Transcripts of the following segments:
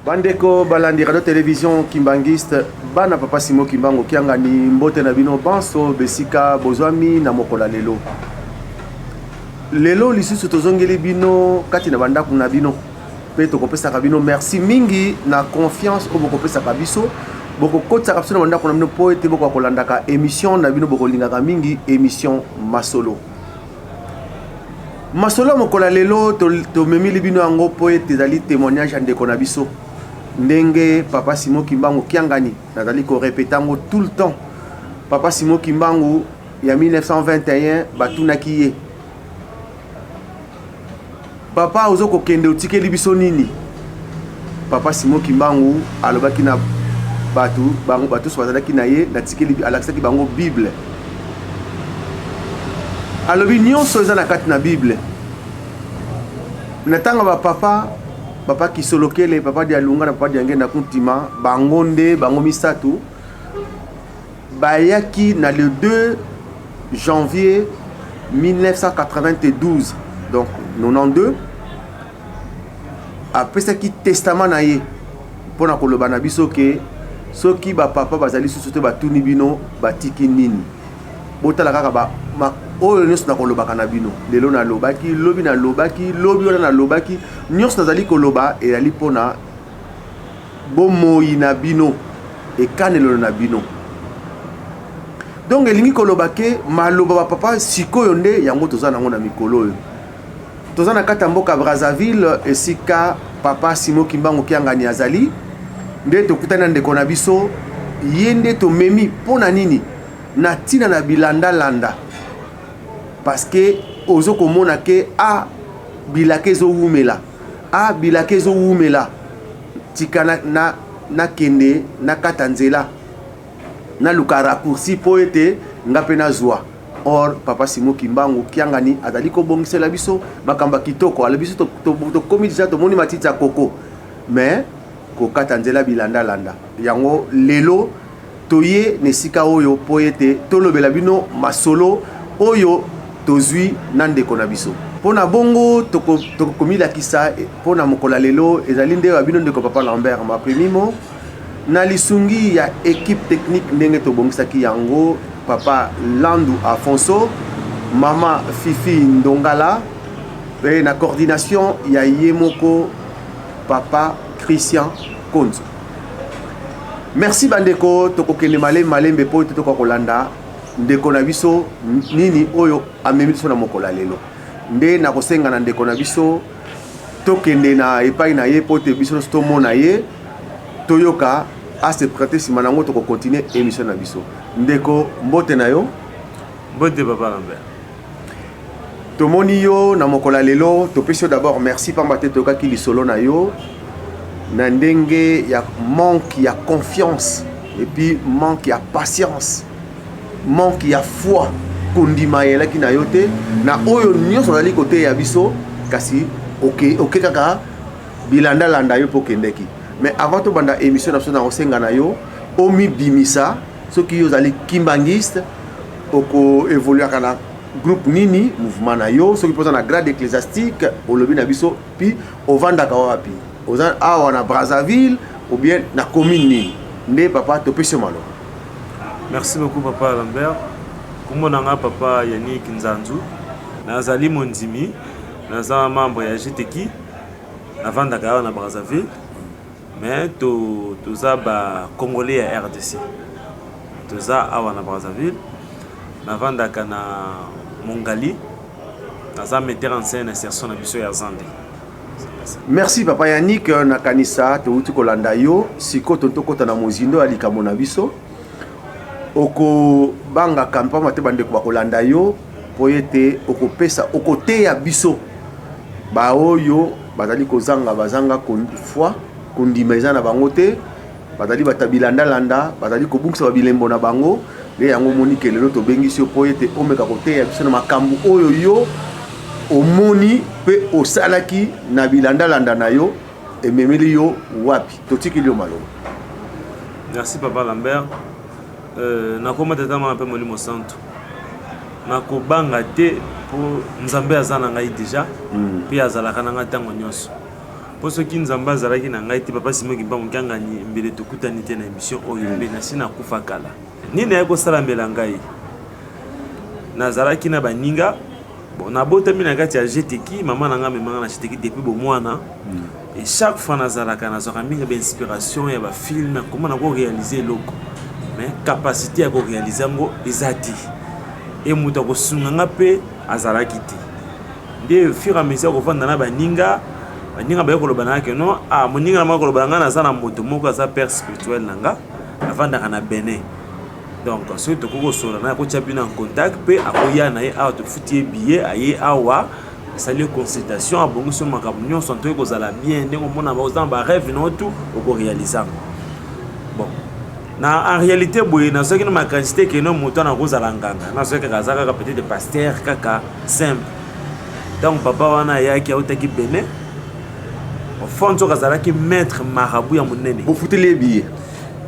Bandeko balandi radio television Kimbanguiste, bana papa Simon Kimbangu Kiangani, mbote na bino banso besika bozwami na mokolo ya lelo. Lelo lisusu tozongeli bino kati na bandako na bino mpe tokopesaka bino merci mingi na confiance oyo bokopesaka biso, bokokotisaka biso na bandako na bino mpo ete bokoka kolandaka emission na bino bokolingaka mingi, emission Masolo. Masolo ya mokolo ya lelo tomemili bino yango mpo ete ezali témoignage ya ndeko na biso ndenge papa Simon Kimbangu Kiangani, nazali korepete yango tout le temps. Papa Simon Kimbangu ya 1921 batunaki ye, papa ozo kokende otikeli biso nini? Papa Simon Kimbangu alobaki na bato bango, bato nyonso bazalaki na ye, natikeli, alakisaki bango Bible. Alobi nyonso eza na kati na Bible. Na ntango ba papa, papa Kisolokele, papa Dialunga na papa Diangenda Kuntima, bango nde bango misato bayaki na le 2 janvier 1992, donc 92, apesaki testament na ye mpona koloba na biso ke soki ba papa bazali susu te, batuni bino batiki nini, botala kaka oyo nyonso nakolobaka na bino lelo. Nalobaki lobi, nalobaki lobi wana, nalobaki nyonso nazali koloba ezali mpona bomoi na bino, ekanelelo na bino. Donc elingi koloba ke maloba ba papa sikoyo nde yango toza nango na mikolo oyo. Toza na kati ya mboka Brazzaville, esika papa Simon Kimbangu Kiangani azali, nde tokutani na ndeko na biso, ye nde tomemi mpo na nini na ntina na bilandalanda, parce que ozo komona ke a bilaka ezowumela, a bilaka ezowumela, tika nakende na nakata nzela, naluka raccourci mpo ete nga mpe nazwa. Or papa Simon Kimbangu Kiangani azali kobongisela biso makambo ya kitoko. Alobi biso tokomi deja, tomoni matiti ya koko, mais kokata nzela bilandalanda yango. Lelo toye na esika oyo mpo ete tolobela bino masolo oyo tozwi na ndeko na biso. Mpo na bongo tokomilakisa mpo na mokolo ya lelo ezali nde ya bino ndeko papa Lambert Makwemimo, na lisungi ya equipe technique ndenge tobongisaki yango, papa Landu Afonso, mama Fifi Ndongala, mpe na coordination ya ye moko papa Christian Konzo. Merci bandeko, tokokende malembe malembe mpo ete tokoka kolanda ndeko na biso nini oyo amemi biso na mokolo ya lelo. Nde nakosenga na ndeko na biso tokende na epai na ye mpo ete biso nyonso tomona ye, toyoka ase prête. Nsima na yango tokokontinue émission na biso. Ndeko, mbote na yo. Mbote papa Lambert. Tomoni yo na mokolo ya lelo, topesi yo d'abord merci pamba te toyokaki lisolo na yo na ndenge ya manque ya confiance et puis manque ya patience, manque ya foi, kondima eyelaki na yo te na oyo nyonso ozali koteya biso, kasi oke, oke kaka bilandalanda yo mpo okendeki. Mais avant tobanda émission na biso, na kosenga na yo omibimisa soki yo ozali kimbanguiste, okoevoluaka na groupe nini, mouvement na yo, soki mpo oza na grade ecclésiastique, olobi na biso, puis ovandaka wapi, oza awa na Brazzaville ou bien na commune nini. Nde papa topesi yo maloba. Merci beaucoup papa Lambert. Kombo na nga papa Yannick Nzanzu, nazali mondimi, naza membre ya GTK, navandaka awa na Brazzaville, mais toza ba Congolais ya RDC, toza awa na Brazzaville, navandaka na Mongali, naza metteur en scène na insertion na biso ya Zande. Merci papa Yannick, nakanisa touti kolanda yo. Sikoyo tokota na mozindo ya likambo na biso. Okobangaka mpamba te bandeko bakolanda yo mpo ete okopesa, okoteya biso baoyo bazali kozanga, bazanga foi, kondima eza na bango te, bazali bato ya bilandalanda, bazali kobungisa babilembo na bango. Nde yango omoni ke lelo tobengisi yo mpo ete omeka koteya biso na makambo oyo yo omoni mpe osalaki na bilandalanda na yo, ememeli yo wapi. Totikeli yo maloba. Merci papa Lambert. Nakoma tata mwana mpe molimo santu, nakobanga te mpo Nzambe aza na ngai deja mpe azalaka na ngai ntango nyonso. Mpo soki Nzambe azalaki na ngai te, Papa Simon Kimbangu Kiangani, mbele tokutani te na emission oyo, mpe nasi nakufa kala. Nini ayaki kosalamela ngai? Nazalaki na baninga, bon, nabotami na kati ya GTK, mama na ngai amemanga na GTK depuis bomwana. Et chaque fois nazalaka, nazwaka mingi ba inspiration ya ba film, comment nako réaliser eloko. Mais capacité ya ko réaliser yango eza te. Et moto akosunga nga mpe azalaki te. Nde fur et à mesure kovanda na baninga, baninga baye koloba na nga ke non, ah, moninga na moko koloba na nga, naza na moto moko aza père spirituel na nga, avandaka na Benin. Donc soki tokoki kosolola na ye, akotia bino en contact mpe akoya na ye awa, tofuti ye billet, aye awa, asali ye consultation, abongisi yo makambo nyonso, antoki kozala bien ndenge omona oza na barêve na yo tout, okoréalise yango. Bon, na en réalité boye nazwaki na makanisi te ke no moto wana akozala nganga, nazwaki kaka aza kaka peut-être pasteur kaka simple. Ntango papa wana ayaki, autaki Benin, au fond nzoka azalaki maître marabout ya monene. Bofuteli ye billet?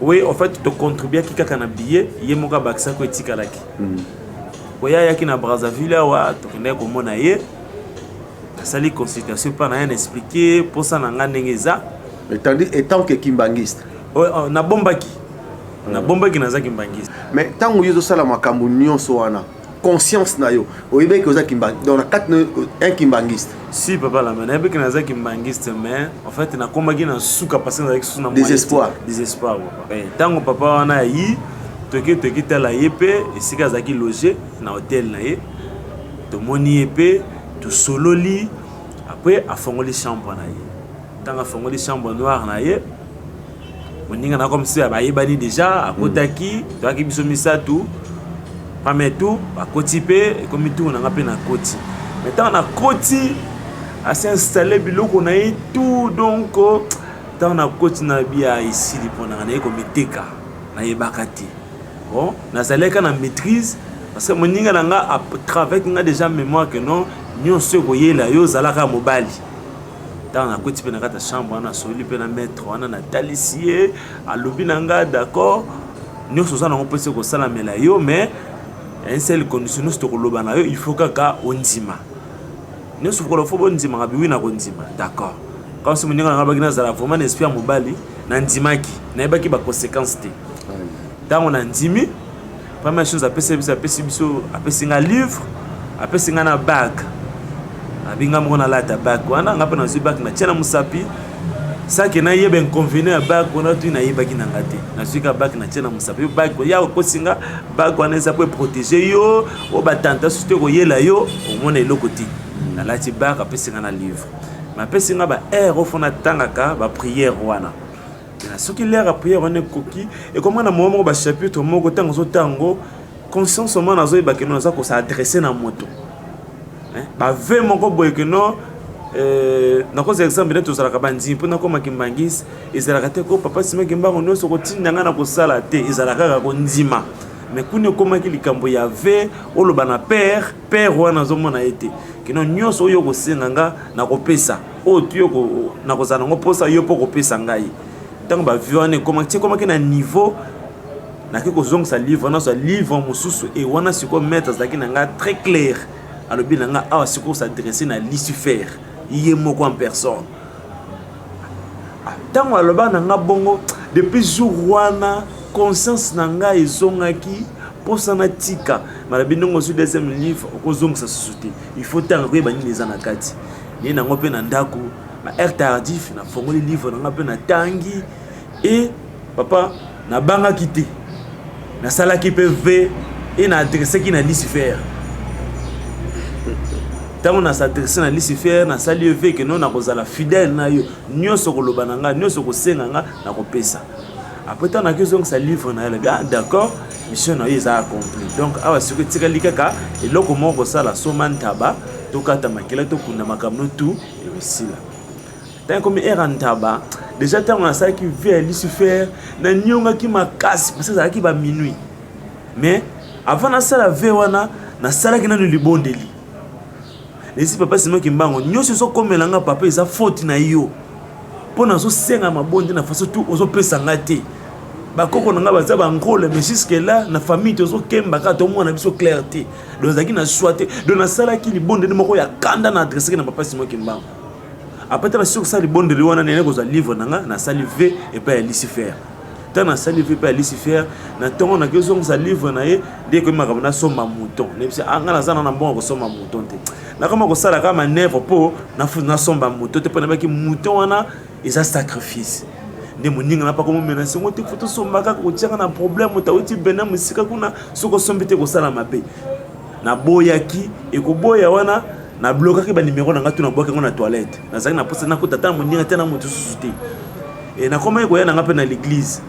Oui, en fait tocontribuaki kaka na billet, ye moko abakisaki etikalaki. Koya ayaki na Brazzaville awa, tokendaki komona ye, nasali consultation mpa na ye, na expliquer mposa na nga ndenge eza. Tandis étant que kimbangiste? Oh, nabombaki, nabombaki naza kimbangiste. Mais ntango yo ozosala makambo nyonso wana, conscience na yo oyebaki oza kimbangi, donc na kati na yo un kimbangiste? Si, papa Lama, nayebaki naza kimbangiste, mais en fait nakomaki na suka parce que nazalaki susu na moyen te. Désespoir. Désespoir, papa. Ntango papa wana ayi, toki tala ye mpe esika azalaki loge na hotel na ye, tomoni ye mpe tosololi. Après afongoli chambre na ye. Ntango afongoli chambre noire na ye, moninga na comme si bayebani déjà, akotaki, toyaki biso misato, premier tour bakoti mpe ekomi tour na nga mpe nakoti. Mais ntango nakoti, asi installé biloko na ye tout. Donc ntango nakoti na bia esili mpo nanga naye komiteka, nayebaka te. Bon, nazalaki na maîtrise parce que moninga na nga atravaillaki nga déjà mémoire que non, nyonso ekoyela yo, ozalaka mobali. Ntango nakoti mpe na kati ya chambre wana, asoli mpe na maître wana, natalisi ye, alobi na nga: "D'accord, nyonso oza nango mpesi kosalamela yo, mais ya une seule condition, nyonso tokoloba na yo, il faut kaka ondima nyonso kolo, faut bondimaka biwi na kondima." D'accord, comme si moninga na nga baki nazala vraiment na esprit ya mobali, nandimaki, nayebaki baconséquence te. Ntango nandimi, première chose apesi biso, apesi biso, apesi nga livre, apesi nga na bague, abi nga moko nalata bague wana. Nga mpe nazwi bague, natia na mosapi sake, nayeba inconvénient ya bague wana tui, nayebaki na nga te. Nazwi ka bague, natia na mosapi bague ya kokosi nga, bague wana eza po eprotéger yo oyo batanta susu te koyela yo, omona eloko te. Nalati bague, apesi nga na livre, mais apesi nga ba heure ofo natangaka baprière wana. Na soki l'heure ya prière wana ekoki, ekoma na moma moko, bachapitre moko, ntango ozotango, conscience oma nazoyeba ke no naza kos'adresser na moto, bavœux moko boye ke no nakozwa exemple nde tozalaka bandimi mpo nakoma kimbangisi, ezalaka te ko papa Simon Kimbangu nyonso kotinda ngai na kosala te, ezalaka kaka kondima. Mais kuna ekomaki likambo ya vœu, oloba na père, père wana azomona ye te, kino nyonso oyo kosenga nga nakopesa, oyo tu yo nakozala nango mposa yo mpo kopesa ngai. Ntango bavœux wana ekomaki ti ekomaki na niveau naki kozongisa livre, nazwa livre mosusu e wana sikoyo maître azalaki na nga très clair, alobi na nga: "Awa sikoyo s'adresse na Lucifer ye moko en personne." Ntango aloba na nga bongo, depuis jour wana conscience na ngai ezongaki, mposa natika. Malobi ndenge ozwi deuxième livre, okozongisa susu te, il faut ntango koyeba nini eza na kati. Naye nango mpe na ndako, ba heure tardif, nafongoli livre na nga mpe natangi. E papa, nabangaki te, nasalaki mpe vœu e na adressaki na Lucifer. Ntango nas'adresser na Lucifer, nasali ye vœu ke no nakozala fidèle na yo, nyonso koloba na ngai, nyonso kosenga nga nakopesa. Après ntango naki ozongisa livre na ye, alobi: "Ah d'accord, mission na yo eza accompli. Donc awa sikoyo etikali kaka eloko moko, kosala soma ntaba, tokata makila, tokunda makambo no tu, ekosila." Ntango ekomi heure ya ntaba, déjà ntango nasalaki vœu ya Lucifer, naniongaki makasi parce ezalaki baminuit. Mais avant nasala vœu wana, nasalaki nanu libondeli nesi: "Papa Simon Kimbangu, nyonso ezokomela nga, papa, eza faute na yo, mpo nazosenga mabonde na façon tu ozopesa nga te. Bakoko na nga baza bangole, mais jusque là na famille tozokemba kaka, tomona biso clair te." Donc ezalaki na choix te. Donc nasalaki libondeli moko ya kanda na adressaki na papa Simon Kimbangu. Après ntango nasili kosala libondeli wana, nayei kozwa livre na nga, nasali vœu epai ya Lucifer. Ntango nasali vœu epai ya Lucifer, na ntongo nakezongisa livre na ye, nde ekomi makambo nasomba mouton. Nayebisi ah, nga naza na mbongo kosomba mouton te, nakoma kosala kaka manœuvre mpo nasomba mouton te, mpo nayebaki mouton wana eza sacrifice. Nde moninga na pako momena sengo te, fo tosomba kaka, kotiaka na problème, moto awuti bena mosika kuna, soki osombi te kosala mabe. Naboyaki ekoboya wana, nablokaki banimero na ngai tu, nabwaki yango na toilette. Nazalaki na mposa nakota ata na moninga te, na moto susu te. E nakomaki koya na ngai mpe na l'église,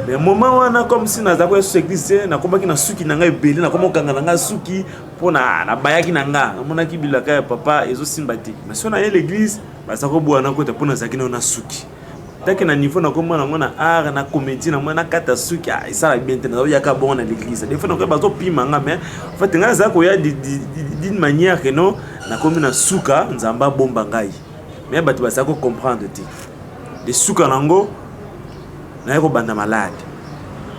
mais moment wana, comme si nazalaki koya susu église te, nakomaki na suki na ngai ebele, nakoma kokanga na ngai suki mpo nabayaki na nga, namonaki bilaka ya papa ezosimba te. Mais so naye l'église, baza koboya nakota mpo nazalaki nao na suki take na niveau nakoma nango na art na comédie, na mona nakata suki esala bien te. Nazoyaka bongo na l'église, des fois nakoya, bazopima nga, mais en fait ngai nazala koya d'une manière que non, nakomi na suka, Nzambe abomba ngai, mais bato bazala kocomprendre te. De suka nango, naye kobanda malade.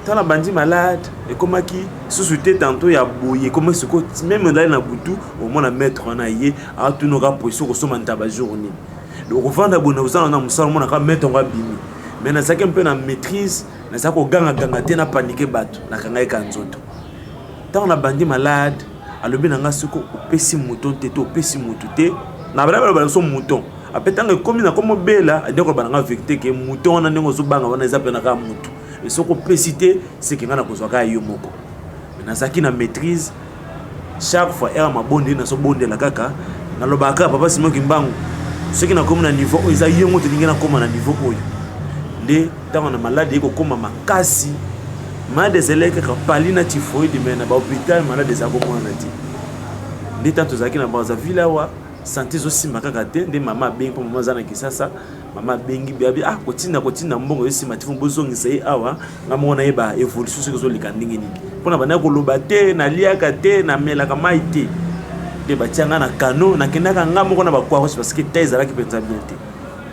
Ntango nabandi malade, ekomaki susu te tantôt ya boye, ekomaki sikoyo même olali na butu, omona maître wana ye atunoka poye soki osomba ntaba jour nini. Donc okovanda boye, ozala na mosala, omonaka maître yango abimi, mais nazalaki mpe na maîtrise, nazalaki kogangaganga te, napanike bato, nakangaki ka nzoto. Ntango nabandi malade, alobi na nga soki opesi mouton te to opesi motu te, na bala baloba biso mouton. Ape ntango ekomi nakomi obela, nde koloba na nga vérité ke mouton wana, ndenge ozobanga wana, eza mpe na kaka motu, soki opesi te, seke ngai nakozwa kaka yo moko. Mais nazalaki na maîtrise. Chaque fois ere mabondeli, nazobondela kaka, nalobaka kaka: "Papa Simon Kimbangu, soki nakomi na niveau oyo, eza yo moto olingi nakóma na niveau oyo." Nde ntango na malade ekokóma makasi, malade ezalaki kaka palu na typhoïde, mais na bahôpital malade eza komonana te. Nde ntango tozalaki na Brazzaville awa, santé ezosimba kaka te. Nde mama abengi, mpo mama aza na Kisasa, mama abengi biabi: "Ah, kotinda mbongo ezosimba te, fo bozongisa ye awa, nga moko nayeba évolution soki ezoleka ndenge nini." Mpona bandaki koloba te, naliaka te, namelaka mai te, nde batia nga na kano, nakendaka nga moko na Bacroix-Rouge, parce que ta ezalaki mpenza bien te.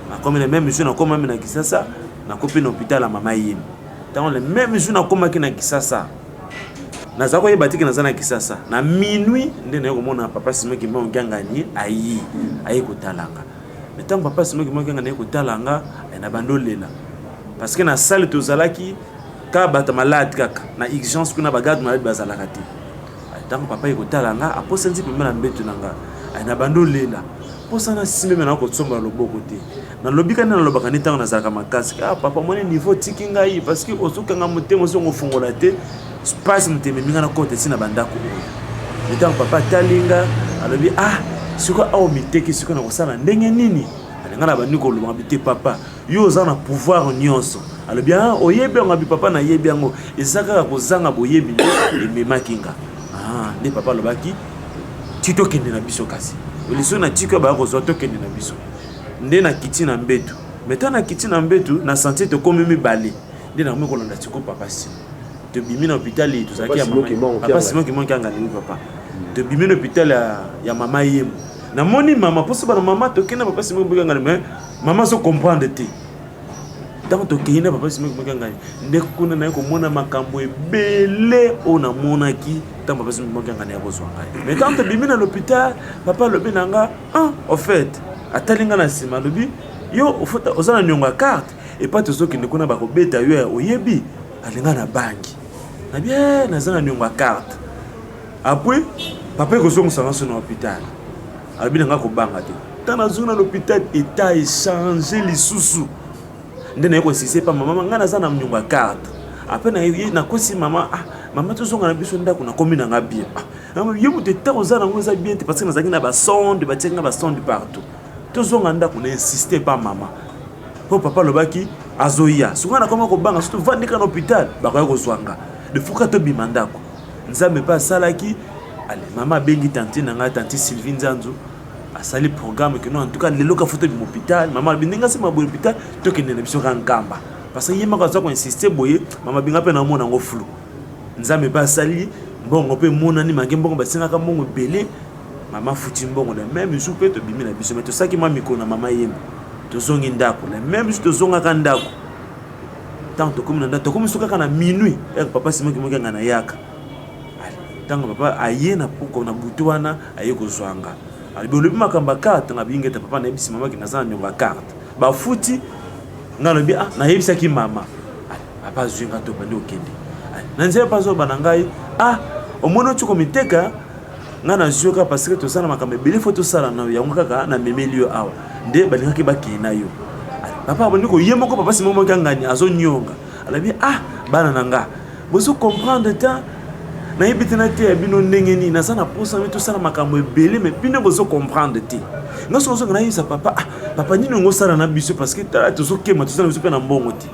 Nakomi le même jour, nakomami na Kisasa, nakomi na hôpital ya Mama Yemi. Ntango le même jour nakomaki na Kisasa, naza koyeba teke naza na Kisasa na minuit, nde naye komona papa Simon Kimbangu Kiangani ayi, aye kotala nga. Mais ntango papa Simon Kimbangu Kiangani aye kotala nga, na bandi olela, parce que na salle tozalaki kaka bato malade, kaka na urgence kuna bagarde malade bazalaka te. Ntango papa ye kotala nga, aposa nti pembe na mbeto na nga, na bandi olela, mposa nasimbe na kosomba loboko te. Nalobi kani, nalobaka nde ntango nazalaka makasi: "Ah papa, moni niveau otiki ngai, parce que ozokanga motema, ozongo ofungola te, spasi motema eminga na kota esi na bandako oyo." Ntango papa atali nga, alobi: "Ah, sikoyo awa miteki, sikoyo na kosala ndenge nini?" Alinga na bandi koloba bi te: "Papa, yo oza na pouvoir nyonso." Alobi: "Ah, oyebi yango?" Abi: "Papa, nayebi yango, eza kaka kozanga boyebi nde ememaki nga." Ah, nde papa alobaki: "Ti tokende na biso, kasi liso na tiki oyo baya kozwa, tokende na biso." Nde nakiti na mbetu, mais ntango nakiti na mbetu, na sentir tokomi mibale, nde nakomi kolanda sikoyo papa Simo. Tobimi na hôpital, tozalaki ya papa Simon Kimbangu Kiangani, papa. Tobimi na hôpital ya Mama Yemo, namoni mama, mposo bana mama, tokende na papa Simon Kimbangu Kiangani, mais mama azo comprendre te. Ntango tokei na papa Simon Kimbangu Kiangani, nde kuna naye komona makambo ebele oyo namonaki ntango papa Simon Kimbangu Kiangani ya kozwa ngai. Mais ntango tobimi na l'hôpital, papa alobi na nga: "Ah, au fait," atali nga na nsima, alobi: "Yo oza na niongo ya carte, epai tozokende kuna bakobeta yo, oyebi?" Alinga na bangi nabi: "Naza na niongo ya carte." Après papa ekozongisanga so na hôpital, alobi na nga: "Kobanga te." Ntango nazongi na l'hôpital, état echange lisusu. Nde naye koinsiste pa mama: "Ngai naza na niongo ya carte." Après nakosi mama: "Ah mama, tozonga na biso ndako, nakomi na nga bien." "Ah, yo moto, état oza nango eza bien te," parce que nazalaki na basonde, batiaki nga basonde partout. "Tozonga ndako." Na insiste pa mama, mpo papa alobaki azoya. Soki nga nakoma kobanga, surtout vandika na hôpital, bakoya kozwa nga defuka, tobima ndako. Nzambe mpe asalaki. Ale, mama abengi tante na ngai, tante Sylvie Nzanzu, asali programme ke non, en tout cas lelo ka fo tobima hôpital. Mama alobi: "Ndenge asema boye hôpital, tokende na biso ka Nkamba," parce que ye moko aza koinsiste boye. Mama binga mpe namona yango flou. Nzambe mpe asali, mbongo mpe emonani mange, mbongo basengaka, mbongo ebele, mama futi mbongo. Le même jour mpe tobimi na biso, mais tosalaki mwa mikolo na Mama Yembe, tozongi ndako. Le même jour tozongaka ndako, ntango tokomi na ndako, tokomi so kaka na minuit, ere papa Simon Kimbangu anga na yaka. Ntango papa aye na poko na butu wana, aye kozwa nga, Alobi olobi makambo ya carte, nga bingeta papa nayebisi mama ke naza na niongo ya carte. Bafuti nga alobi ah nayebisaki mama. Papa azwi nga tobandi okende. Na nzela papa azoba na ngai ah omoni oti komiteka nga nazwi yo kaka parce que toza na makambo ebele fo tosala na yo yango kaka namemeli yo awa nde balingaki bakende na yo. Papa abandi koye moko papa Simon moki angani azonyonga. Alobi ah bana na nga bozo comprendre te nayebi te nateya bino ndenge nini naza na mposa mi tosala makambo ebele me bino bozo comprendre te nga soki ozonga nayebisa papa ah papa nini ongo osala na biso parce que tala tozokema toza na biso mpe na mbongo te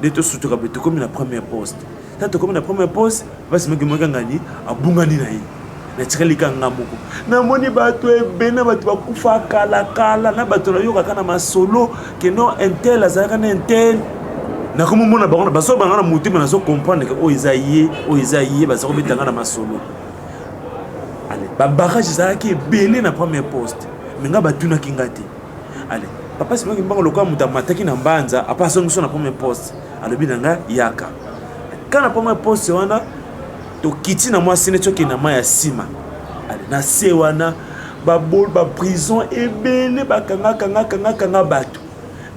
nde tosutuka be tokomi na première poste ta tokomi na première poste mpasi moki moki angani abungani na ye natikali ka nga moko namoni bato ebele na bato bakufa kalakala na bato nayokaka na masolo keno intel azalaka na intel nakomomona bango bazoba nga na motema nazo comprendre ke oyo eza ye oyo eza ye baza kobeta nga na masolo ale babarrage ezalaki ebele na première poste me nga batunaki nga te ale papa simaki mbango lokola moto amataki na mbanza apa azongi so na première poste alobi na nga yaka ka na première poste wana tokiti na mwa se neti okende na mai ya nsima na se wana baprison ebele bakangakangakangakanga bato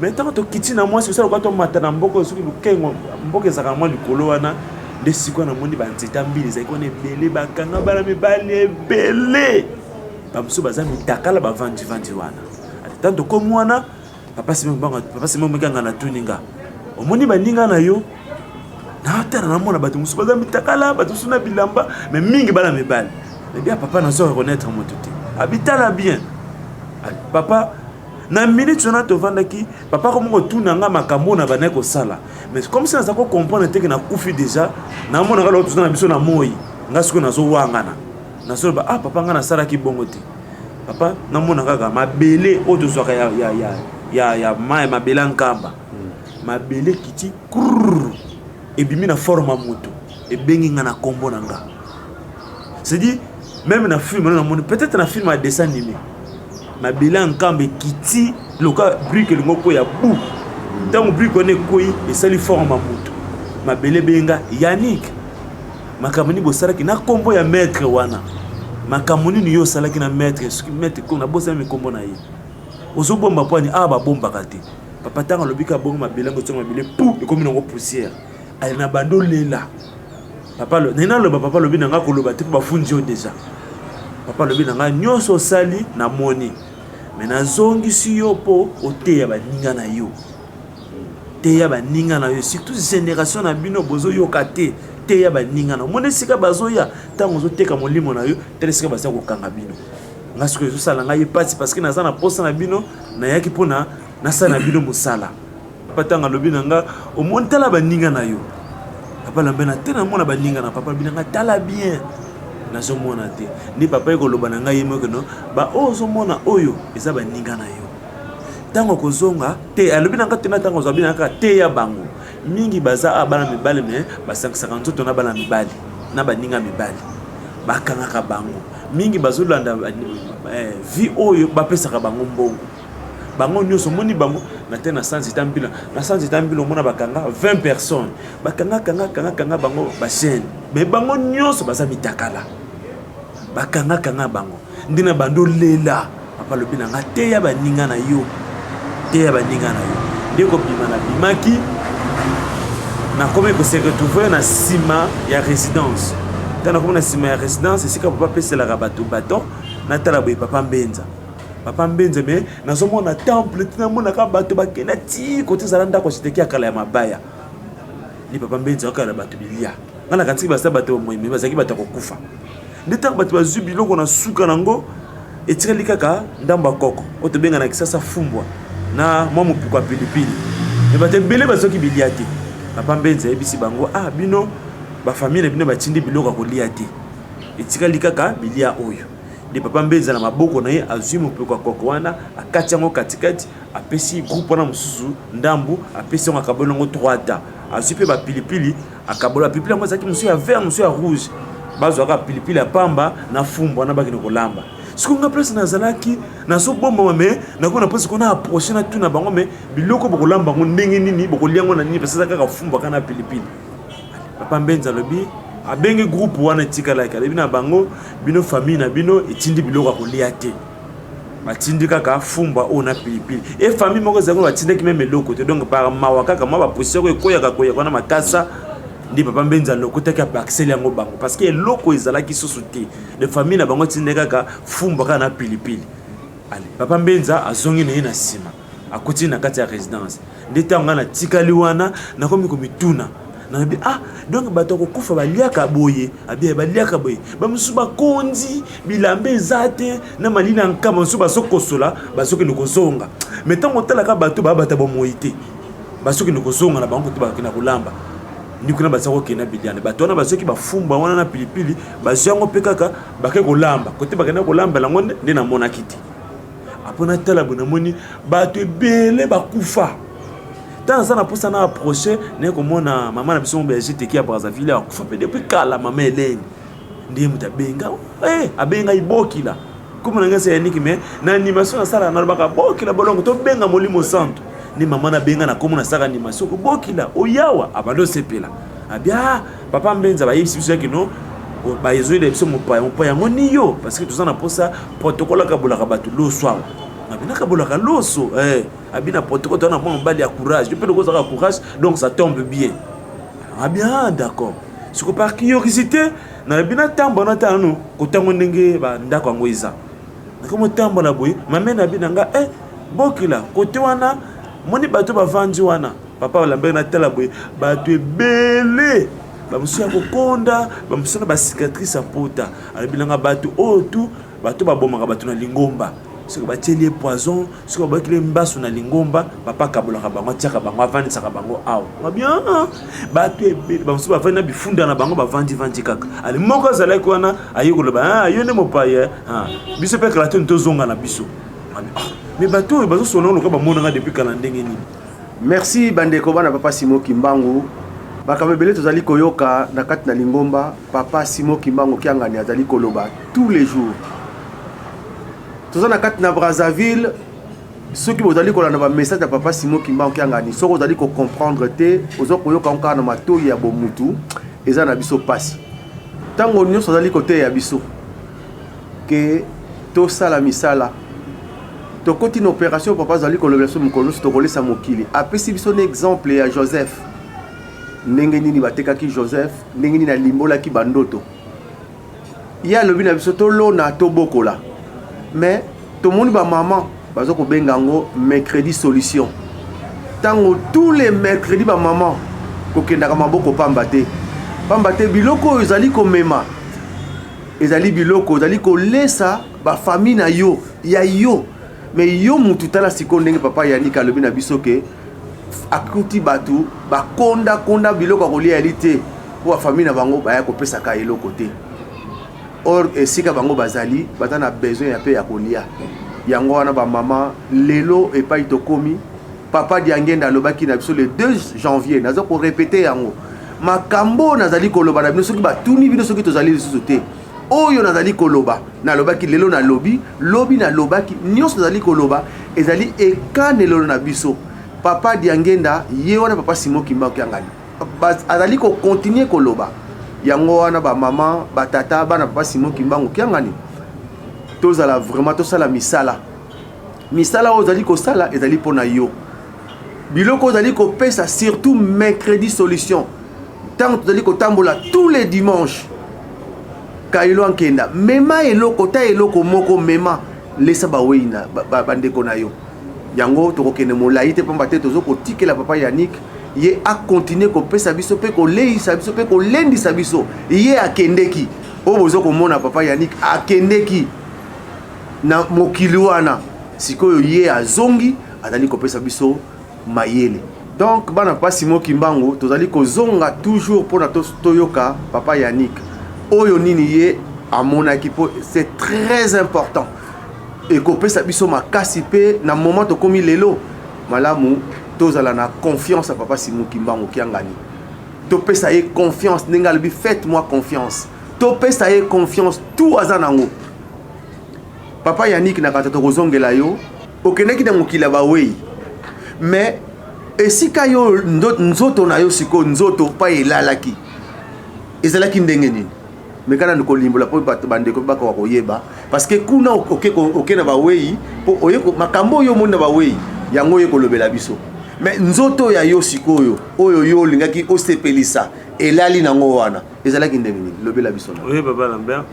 me ntango tokiti na mwasi osala lokola tomata na mboka soki lokengo mboka ezalaka na mwa likolo wana nde sikoyo namoni banzete ya mbila ezalaki wana ebele bakanga bana mibali ebele bamosusu baza mitakala bavandivandi wana ntango tokomi wana Papa Simon Kimbangu, Papa Simon Mikanga na tuni nga. Omoni baninga na yo? Natala namona bato mosusu baza mitakala, bato mosusu na bilamba, mais mingi bana mibali. Mais bien papa nazo reconnaître moto te. Abitala bien. Papa na minute wana tovandaki papa akomi kotuna nga makambo na bandaki kosala mais comme si naza kocomprendre te ke nakufi déjà namonaka loko toza na biso na moi nga sikoyo nazowangana nazoloba ah papa nga nasalaki bongo te Papa namona kaka mabele oyo tozwaka ya, ya, ya, ya, ya mai mabele ya nkamba mabele ekiti krrr ebimi na forme ya moto ebengi nga na kombo na nga c'est-à-dire même na film wana namoni peut-être na film ya dessin animé mabele ya nkamba ekiti loka brique elingi okweya bu ntango brique wana ekweyi esali forme ya moto mabele ebenga Yannick Makambo nini bosalaki na kombo ya maître wana? Makambo nini yo osalaki na maître? Soki maître ko nabosani me kombo na ye. Ozobomba mpo ani awa babombaka te. Papa ntango alobi ka bongo mabele yango etonga mabele pu ekomi nango poussière. Ale na bando lela. Papa naye naloba papa alobi na nga koloba te mpo bafundi yo deja. Papa alobi na nga nyonso osali namoni. Me nazongisi yo mpo oteya baninga na yo. Teya baninga na yo surtout generation na bino bozoyoka te teya baninga na omoni esika bazoya ntango ozoteka molimo na yo tala esika baza kokanga bino nga sikoyo ezosala ngai mpasi parce que naza na posa na bino nayaki mpona nasala na bino mosala papa ntango alobi na nga omoni tala baninga na yo papa lambe na te namona baninga na papa alobi na nga tala bien nazomona te nde papa ye koloba na ngai ye moko no baoyo ozomona oyo eza baninga na yo Ntango akozonga te alobi na nga te na ntango azwa bina kaka teya bango mingi baza awa bana mibali me basangisaka nzoto na bana mibali na baninga mibali bakangaka bango mingi bazolanda eh, vie oyo bapesaka bango mbongo bango nyonso omoni bango na te na sanzi ta mbila na sanzi ta mbila omona bakanga 20 personnes bakanga kanga kanga kanga bango bachaine me bango nyonso baza mitakala bakanga kanga bango nde na bando lela papa alobi na nga teya baninga na yo teya baninga na yo nde kobima nabimaki nakomi kose retrouve na nsima ya résidence ntango nakomi na nsima ya résidence esika papa apeselaka bato baton natala boye papa mbenza papa mbenza me nazomona temple ti namonaka bato bakenda ti kote ezala ndako asiteki ya kala ya mabaya ni papa mbenza akala bato bilia nga nakanisaki baza bato ya bomoi me bazalaki bato ya kokufa nde ntango bato bazwi biloko na suka na yango etikali kaka ndambo ya koko oyo tobenga na kisasa fumbwa na mwa mopuko ya pilipili me bato ebele bazwaki bilia te papa mbenzi ayebisi bango ah bino bafamille na bino batindi biloko ya kolia te etikali kaka bilia oyo nde papa mbenza na maboko na ye azwi mopeko ya koko wana akati yango katikati apesi groupe wana mosusu ndambu apesi yango akaboli yango 3 ta azwi mpe bapilipili akabola pilipili yango ezalaki mosusu ya vert mosusu ya rouge bazwaka pilipili ya pamba na fumbwa na bakende kolamba sikoyo nga place nazalaki nazobombama me nakomi na place na approche natuna bango me biloko bokolamba yango ndenge nini bokolia yango na nini parce eza kaka fumbwa kaka na pilipili papa mbenza alobi abengi groupe wana etikalaki alobi na bango bino famille na bino etindi biloko ya kolia te. Batindi kaka fumbwa oyo na pilipili. E famille moko ezalaki batindaki meme eloko te. Donc par mawa kaka mwa ba poussière oyo ekoyaka koyaka wana makasa nde papa Mbenza alokotaki abakiseli yango bango parce que eloko ezalaki susu te. De famille na bango atindaki kaka fumbwa kaka na pilipili. Allez, papa Mbenza azongi na ye na nsima akoti na kati ya residence. Nde ntango ngai natikali wana nakomi komituna nalobi ah donc bato ya kokufa baliaka boye abia baliaka boye bamosusu bakonzi bilamba eza te na malili na nkama mosusu bazokosola bazokende kozonga me ntango otalaka bato babata bomoi te bazokende kozonga na bango te bakenda kolamba ndi kuna baza kokenda biliana bato wana bazoki bafumbwa wana na pilipili bazwi yango mpe kaka bake kolamba kote bakenda kolambela yango nde namonaki te Apo natala boye namoni bato ebele bakufa. Ntango naza na mposa na approche naye komona mama na biso moko ya GTK ya Brazzaville akufa mpe depuis kala, mama Helène nde moto abenga eh, abenga ibokila kombo na ngai se Yannick, mais na animation nasala nalobaka bokila bolongo tobenga Molimo Santo nde mama nabenga na kombo nasalaka animation kobokila oyawa abandi osepela abia papa Mbenza bayebisi biso yaki no bazoyela biso mopaya mopaya yango ni yo parce que toza na mposa protocole akabolaka bato loso awa abi nakabolaka loso eh, abi na protocole toza na mwa mobali ya courage yo mpe lokozaka courage donc ça tombe bien abi ah d'accord siko par curiosité nalobi natambola natala nanu kotango ndenge bandako yango eza nakomi otambola boye mame na bi na nga eh, bokila kote wana moni bato bavandi wana Papa Lambert natala boye bato ebele bamosusu ya kokonda bamosusu na bacicatrice ya pota alobi nanga bato oyo tu bato babomaka bato na lingomba soki batieli ye poison soki babwakeli ye mbasu na lingomba papa akabolaka bango atiaka bango avandisaka bango awa babi ah, ah. bato ebele bamosusu bavandi na bifunda na bango bavandivandi kaka ali moko azalaki wana aye koloba ah, yo nde mopaye biso mpe kala toni tozonga na biso me bato oyo bazosolola lokola bamonaka depuis kala ndenge nini Merci bandeko bana papa Simon Kimbangu. Makambo ebele tozali koyoka na kati na lingomba papa Simon Kimbangu Kiangani azali koloba tous les jours. Toza na kati na Brazzaville soki bozali kolanda ba message ya papa Simon Kimbangu Kiangani soki ozali ko comprendre te ozo koyoka yango kaka na matoyi ya bomutu eza na biso pasi. Tango nyonso azali koteya biso ke tosala misala tokoti na operation papa azali kolobela biso mokolo nyonso tokolesa mokili apesi biso na exemple ya joseph ndenge nini batekaki joseph ndenge nini alimbolaki bandoto ye alobi na biso tolona tobokola mais tomoni bamama baza kobenga yango mercredi solution ntango tous les mercredi bamama kokendaka maboko pamba te pamba te biloko oyo ezali komema ezali biloko ozali kolesa ba famille na yo ya yo mais yo mutu tala sikoyo ndenge papa Yannick alobi na biso ke akuti bato bakonda konda biloko ya kolia yali te mpo ba famille na bango baya kopesaka eloko te or esika bango bazali baza na besoin ya mpe ya kolia yango wana bamama lelo epai tokomi Papa Diangenda alobaki na biso le 2 janvier, naza ko repeter yango. Makambo nazali koloba na bino soki batuni bino soki tozali lisusu te. Oyo nazali koloba, nalobaki lelo nalobi, lobi nalobaki, nyonso nazali koloba ezali ekanelo na biso. Papa Diangenda ye wana papa Simon Kimbangu Kiangani azali ko continuer koloba. Yango wana ba mama, ba tata, bana papa Simon Kimbangu Kiangani tozala vraiment tosala misala. Misala oyo ozali kosala ezali mpo na yo. Biloko ozali kopesa surtout mercredi solution. Ntango tozali kotambola tous les dimanches Kailo Ankenda, mema eloko ta eloko moko mema lesa bawei na bandeko na yo. Yango tokokende molai te pamba te tozo kotikela papa Yannick ye a continuer kopesa biso mpe koleisa biso mpe kolendisa biso. Ye akendeki oyo bozo komona papa Yannick akendeki na mokili wana sikoyo ye azongi azali kopesa biso mayele donc bana papa Simon Kimbangu tozali kozonga toujours mpona toyoka papa Yannick oyo nini ye amonaki mpo c'est très important ekopesa biso makasi mpe na moment tokomi lelo malamu tozala na confiance ya papa Simon Kimbangu Kiangani topesa ye confiance ndenge alobi faites moi confiance topesa ye confiance tout aza nango Papa Yannick na kata tokozongela yo okendaki na mokili ya bawei mais esika yo nzoto na yo sikoyo nzoto pa elalaki ezalaki ndenge nini? Meka nanu kolimbola mpo bato bandeko mpe bakoka koyeba, parce que kuna oke, oke na bawei mpo oye makambo oyo omoni na bawei yango oye kolobela biso. Mais nzoto ya yo sikoyo oyo yo olingaki osepelisa elali nango wana ezalaki ndenge nini? Lobela biso na. Oui, papa Lambert,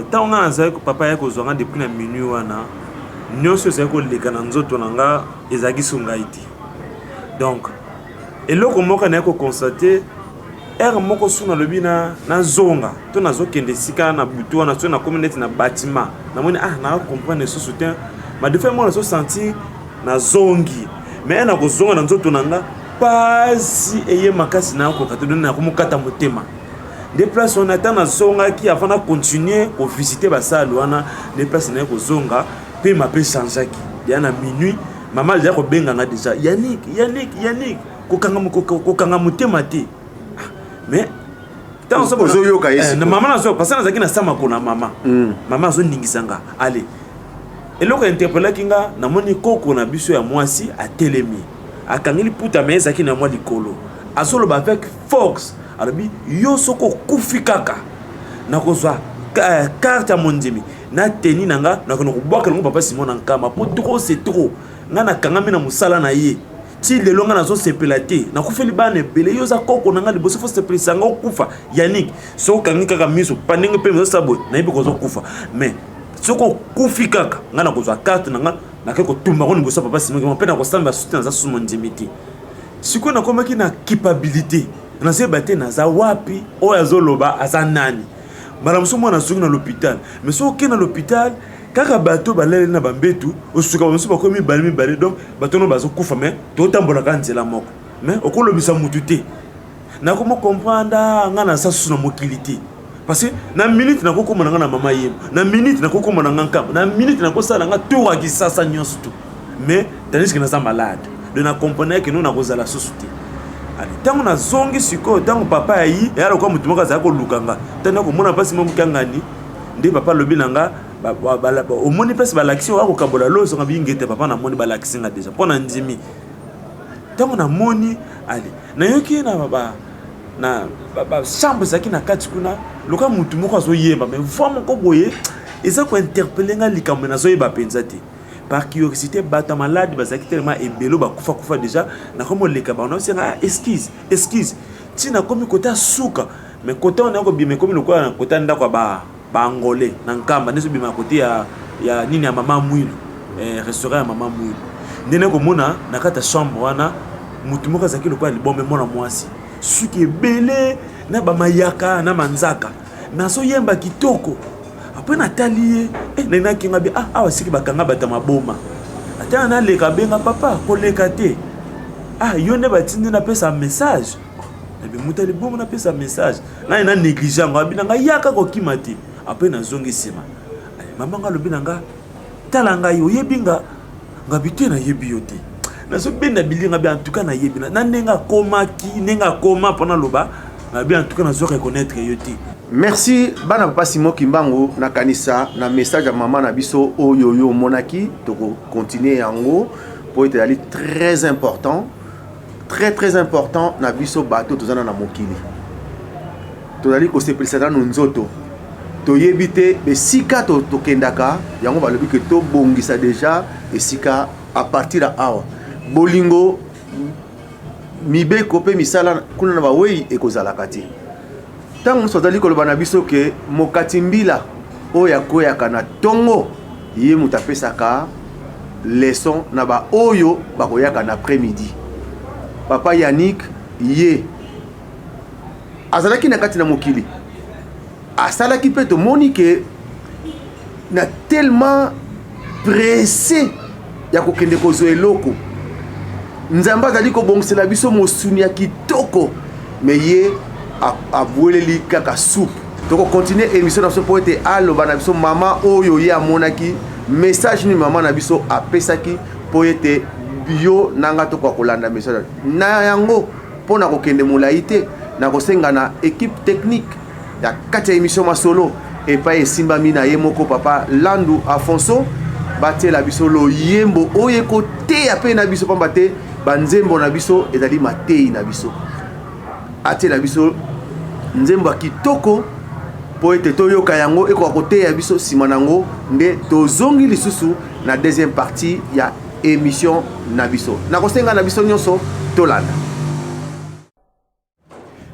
ntango nga nazali, papa ya kozwa nga depuis na minuit wana, nyonso ezali koleka na nzoto na nga, ezalaki so ngai te. Donc eloko moko naye koconstater, heure moko so nalobi nazonga to nazokende esika na butu wana, so nakomi neti na bâtiment, namoni, ah, naa comprendre lisusu te. Madefa moko nazosentir nazongi, mais na kozonga na nzoto na nga, pasi eye makasi, nakoka te. Donc nakomokata motema nde place wana. Ata nazongaki, avant na continuer kovisiter basale wana, nde place naye kozonga, pema mpe changeaki deya na minuit. Mama deya kobenga nga déjà: "Yannick, Yannick, Yannick, kokanga motema te." Mais ozoyoka ye? Mama nazo, parce que nazalaki na sa makolo na mama. Mama azoningisa nga. Ale eloko interpellaki nga, namoni koko na biso ya mwasi atelemi, akangi liputa, me ezalaki na mwa likolo, azoloba avec force, alobi: "Yo soki okufi kaka, nakozwa carte ya mondimi na teni na nga, nakende kobwaka yango papa Simon na Nkamba, mpo trop c'est trop. Nga nakangami na mosala na ye ti lelo, nga nazosepela te, nakufeli bana ebele. Yo oza koko na nga liboso, fo sepelisa nga. Okufa, Yannick, soki okangi kaka miso pa ndenge mpe ezosala boye, nayebi kozokufa. Mais soki okufi kaka, nga nakozwa carte na nga, nake kotumba ngo liboso ya papa Simon mpe nakosamba suti. Naza susu mondimi te." Sikoyo nakomaki na culpabilité, nazoyeba te naza wapi, oyo azoloba aza nani. Mbala mosusu mwana azongi na l'hôpital, mais soki okei na l'hôpital, kaka bato balali na bambetu, osuka bamosusu bakomi mibale mibale. Donc bato no bazokufa, mais totambolaka nzela moko, mais okolobisa mutu te. Nakoma comprendre nga naza susu na mokili te, parce que na minute nakokóma na nga na mama yemo, na minute nakokóma na nga Nkamba, na minute nakosala nga tour ya Kisasa nyonso tu, mais tandis que naza malade. Donc nakomprendre ke no nakozala susu te. Ale ntango nazongi sikoyo, ntango papa ayi, eya lokola motu moko azali koluka nga. Ntango nakomona mpasi mo mokangani, nde papa alobi na nga: "Omoni place balakisi oyo akokabola loso?" Nga bingi ete: "Papa, namoni, balakisi nga déjà." Mpo na ndimi, ntango namoni, ale nayoki na na bachambre ezalaki na kati kuna, loka motu moko azoyemba, mais voix moko boye eza kointerpeller nga, likambo nazoyeba mpenza te. Par curiosité, bato ya malade bazalaki tellement ebele, bakufa kufa déjà, nakomi oleka bango, naosenga: "Ah, excuse, excuse." Ntina nakomi kota suka, mais kota wana yakobima, ekomi lokola na kota ndako ya baangolais na Nkamba, nde ezobima kote ya nini ya mama Mwilu, restaurant ya mama Mwilu. Nde nakomona na kati ya chambre wana motu moko azalaki lokola libombe, mwana mwasi, suki ebele na bamayaka na manzaka, mais azoyemba kitoko. Après natali ye, ndenge nakinga bi, ah, awa siki bakanga bato ya maboma. Ata naleka, abenga: "Papa, koleka te. Ah, yo nde batindi napesa message." Nabi moto ya liboma napesa message nani? Na néglige yango, abi na ngai: "Yaka, kokima te." Après nazongi nsima, mama nga alobi na nga: "Tala ngai, oyebi nga?" Ngabi: "Te, nayebi yo te." Nazobenda bilinga bi, en tout cas nayebi na ndenge akomaki, ndenge akoma mpo naloba, nabi: "En tout cas nazo reconnaître yo te." Merci bana papa Simon Kimbangu. Nakanisa na message ya mama na biso oyo yo omonaki, tokocontinuer yango mpo ete ezali très important, très très important na biso bato toza na mokili. Tozali kosepelisa nanu nzoto, toyebi te esika tokendaka. Yango balobi ke tobongisa déjà esika à partir ya awa. Bolingo, mibeko mpe misala kuna na bawei ekozalaka te. Ntango mosusu azali koloba na biso ke mokati mbila oyo akweyaka na ntongo, ye moto apesaka leçon na baoyo bakoyaka na après-midi. Papa Yannick, ye azalaki na kati na mokili, asalaki mpe tomoni ke na tellement pressé ya kokende kozwa eloko. Nzambe azali kobongisela biso mosuni ya kitoko, mais ye abweleli kaka soupe. Tokocontinuer émission na biso mpo ete aloba na biso mama oyo ye amonaki, message nini mama na biso apesaki, mpo ete yo na nga tokoka kolanda message na yango. Mpo na kokende molai te, na kosenga na équipe technique ya kati ya émission Masolo epai esimbami na ye moko papa Landu Afonso, batiela biso loyembo oyo ekoteya mpe na biso, pamba te banzembo na biso ezali matei na biso. Atiela biso nzembo ya kitoko. mpo ete toyoka yango ekoka koteya biso nsima na yango nde tozongi lisusu na deuxième partie ya émission na biso. Nakosenga na biso nyonso tolanda.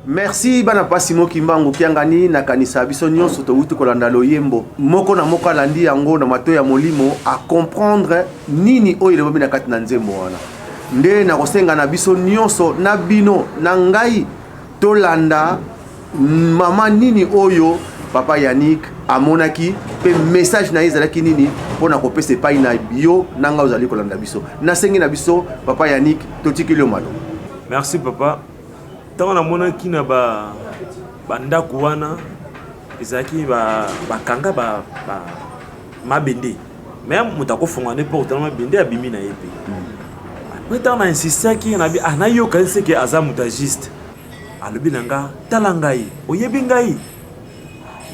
Merci bana pa Simon Kimbangu Kiangani. Nakanisa biso nyonso towuti kolanda loyembo moko na moko, alandi yango na matoi ya molimo, acomprendre nini oyo elobami na kati na nzembo wana. Nde nakosenga na biso nyonso, na bino na ngai, tolanda mama nini oyo papa Yannick amonaki mpe message na ye ezalaki nini mpo na kopesa epai na yo na ngai ozali kolanda biso. Nasengi na biso, papa Yannick, totikeli yo maloba. Merci papa. Ntango namonaki na bandako wana ezalaki bakanga ba mabende, mais moto akofonga nde porte na mabende, abimi na ye mpe. Après, ntango na insistaki nabi, ah, nayoka ye seke aza moto ya juste. Alobi na nga: "Tala ngai, oyebi ngai?"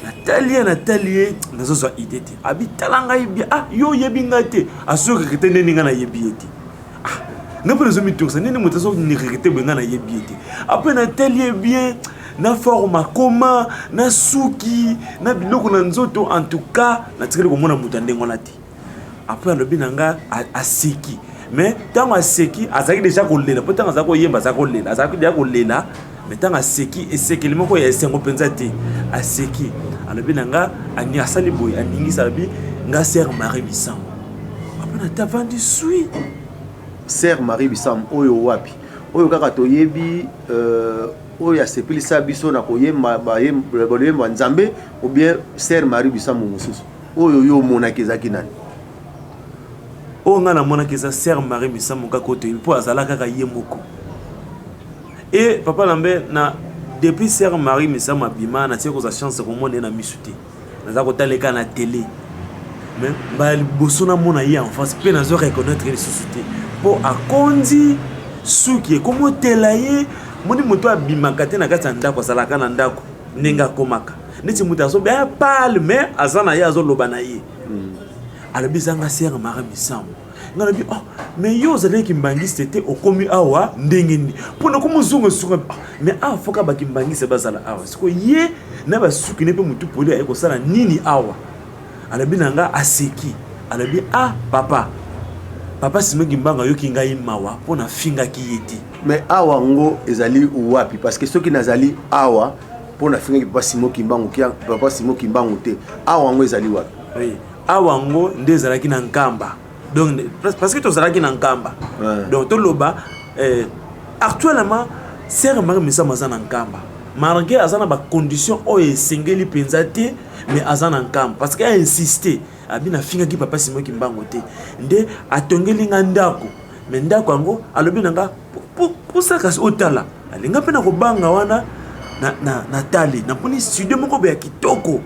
Natali ye, natali ye, nazozwa idée te. Abi: "Tala ngai bien." "Ah, yo oyebi ngai te?" Azokeke te ndeni ngai nayebi ye te. Ah, nga mpe nazomitungisa, nini moto azonireke te boye, ngai nayebi ye te. Après natali ye bien, na forme akoma na suki na biloko na nzoto, en tout cas natikali komona moto ya ndenge wana te. Après alobi na nga, aseki, mais ntango aseki azalaki déjà kolela, mpo ntango azalaki koyemba azalaki kolela, azalaki déjà kolela. Mais ntango aseki, esekeli moko ya esengo mpenza te. Aseki, alobi na nga, asali boye, aningisi, alobi: "Nga sœur Marie Misamu." Après nata avandi sui. Sœur Marie Misamu oyo wapi? Oyo kaka toyebi, oyo asepelisa biso na koyemba baloyemba Nzambe, ou bien sœur Marie Misamu mosusu oyo yo omonaki ezalaki nani? Oyo ngai namonaki eza sœur Marie Misamu kaka oyo toyebi, mpo azala kaka ye moko. E papa Lambe, na depuis sœur Marie Misamu abima, natie kozwa chance komona ye na misu te, naza kotala eka na télé. Mais mbala liboso namona ye en face mpe nazo reconnaître lisusu te, mpo akondi, suki ekomotela ye. Moni moto abimaka te na kati ya ndako, azalaka na ndako ndenge akomaka neti moto azobe pale, mais aza na ye, azoloba na ye. Alobi: "Ezanga sœur Marie Misamu." Nga nalobi: "Oh, mais yo ozalaki kimbangiste te, okomi awa ndenge nini?" Mpona komozonga esunga, mais awa foka bakimbangiste bazala awa. Sikoyo ye na basuki ne mpe motu poli aye kosala nini awa? Alobi na nga, aseki, alobi: "Ah papa, papa Simon Kimbangu ayoki ngai mawa mpo nafingaki ye te." Mais awa ngo ezali wapi? Parce que soki nazali awa mpo nafingaki papa Simon Kimbangu, papa Simon Kimbangu te, awa yango ezali wapi? Oui. Awa yango nde ezalaki na Nkamba. Donc parce que tozalaki na Nkamba, donc toloba actuellement sœur Marie Misamu aza na Nkamba, malgré aza na bacondition oyo esengeli mpenza te, mais aza na Nkamba parce que ainsiste, abi nafingaki papa Simon Kimbangu te, nde atongeli nga ndako. Mais ndako yango, alobi na nga posa kasi otala, alinga mpe na kobanga wana na tali, naponi studio moko boye ya kitoko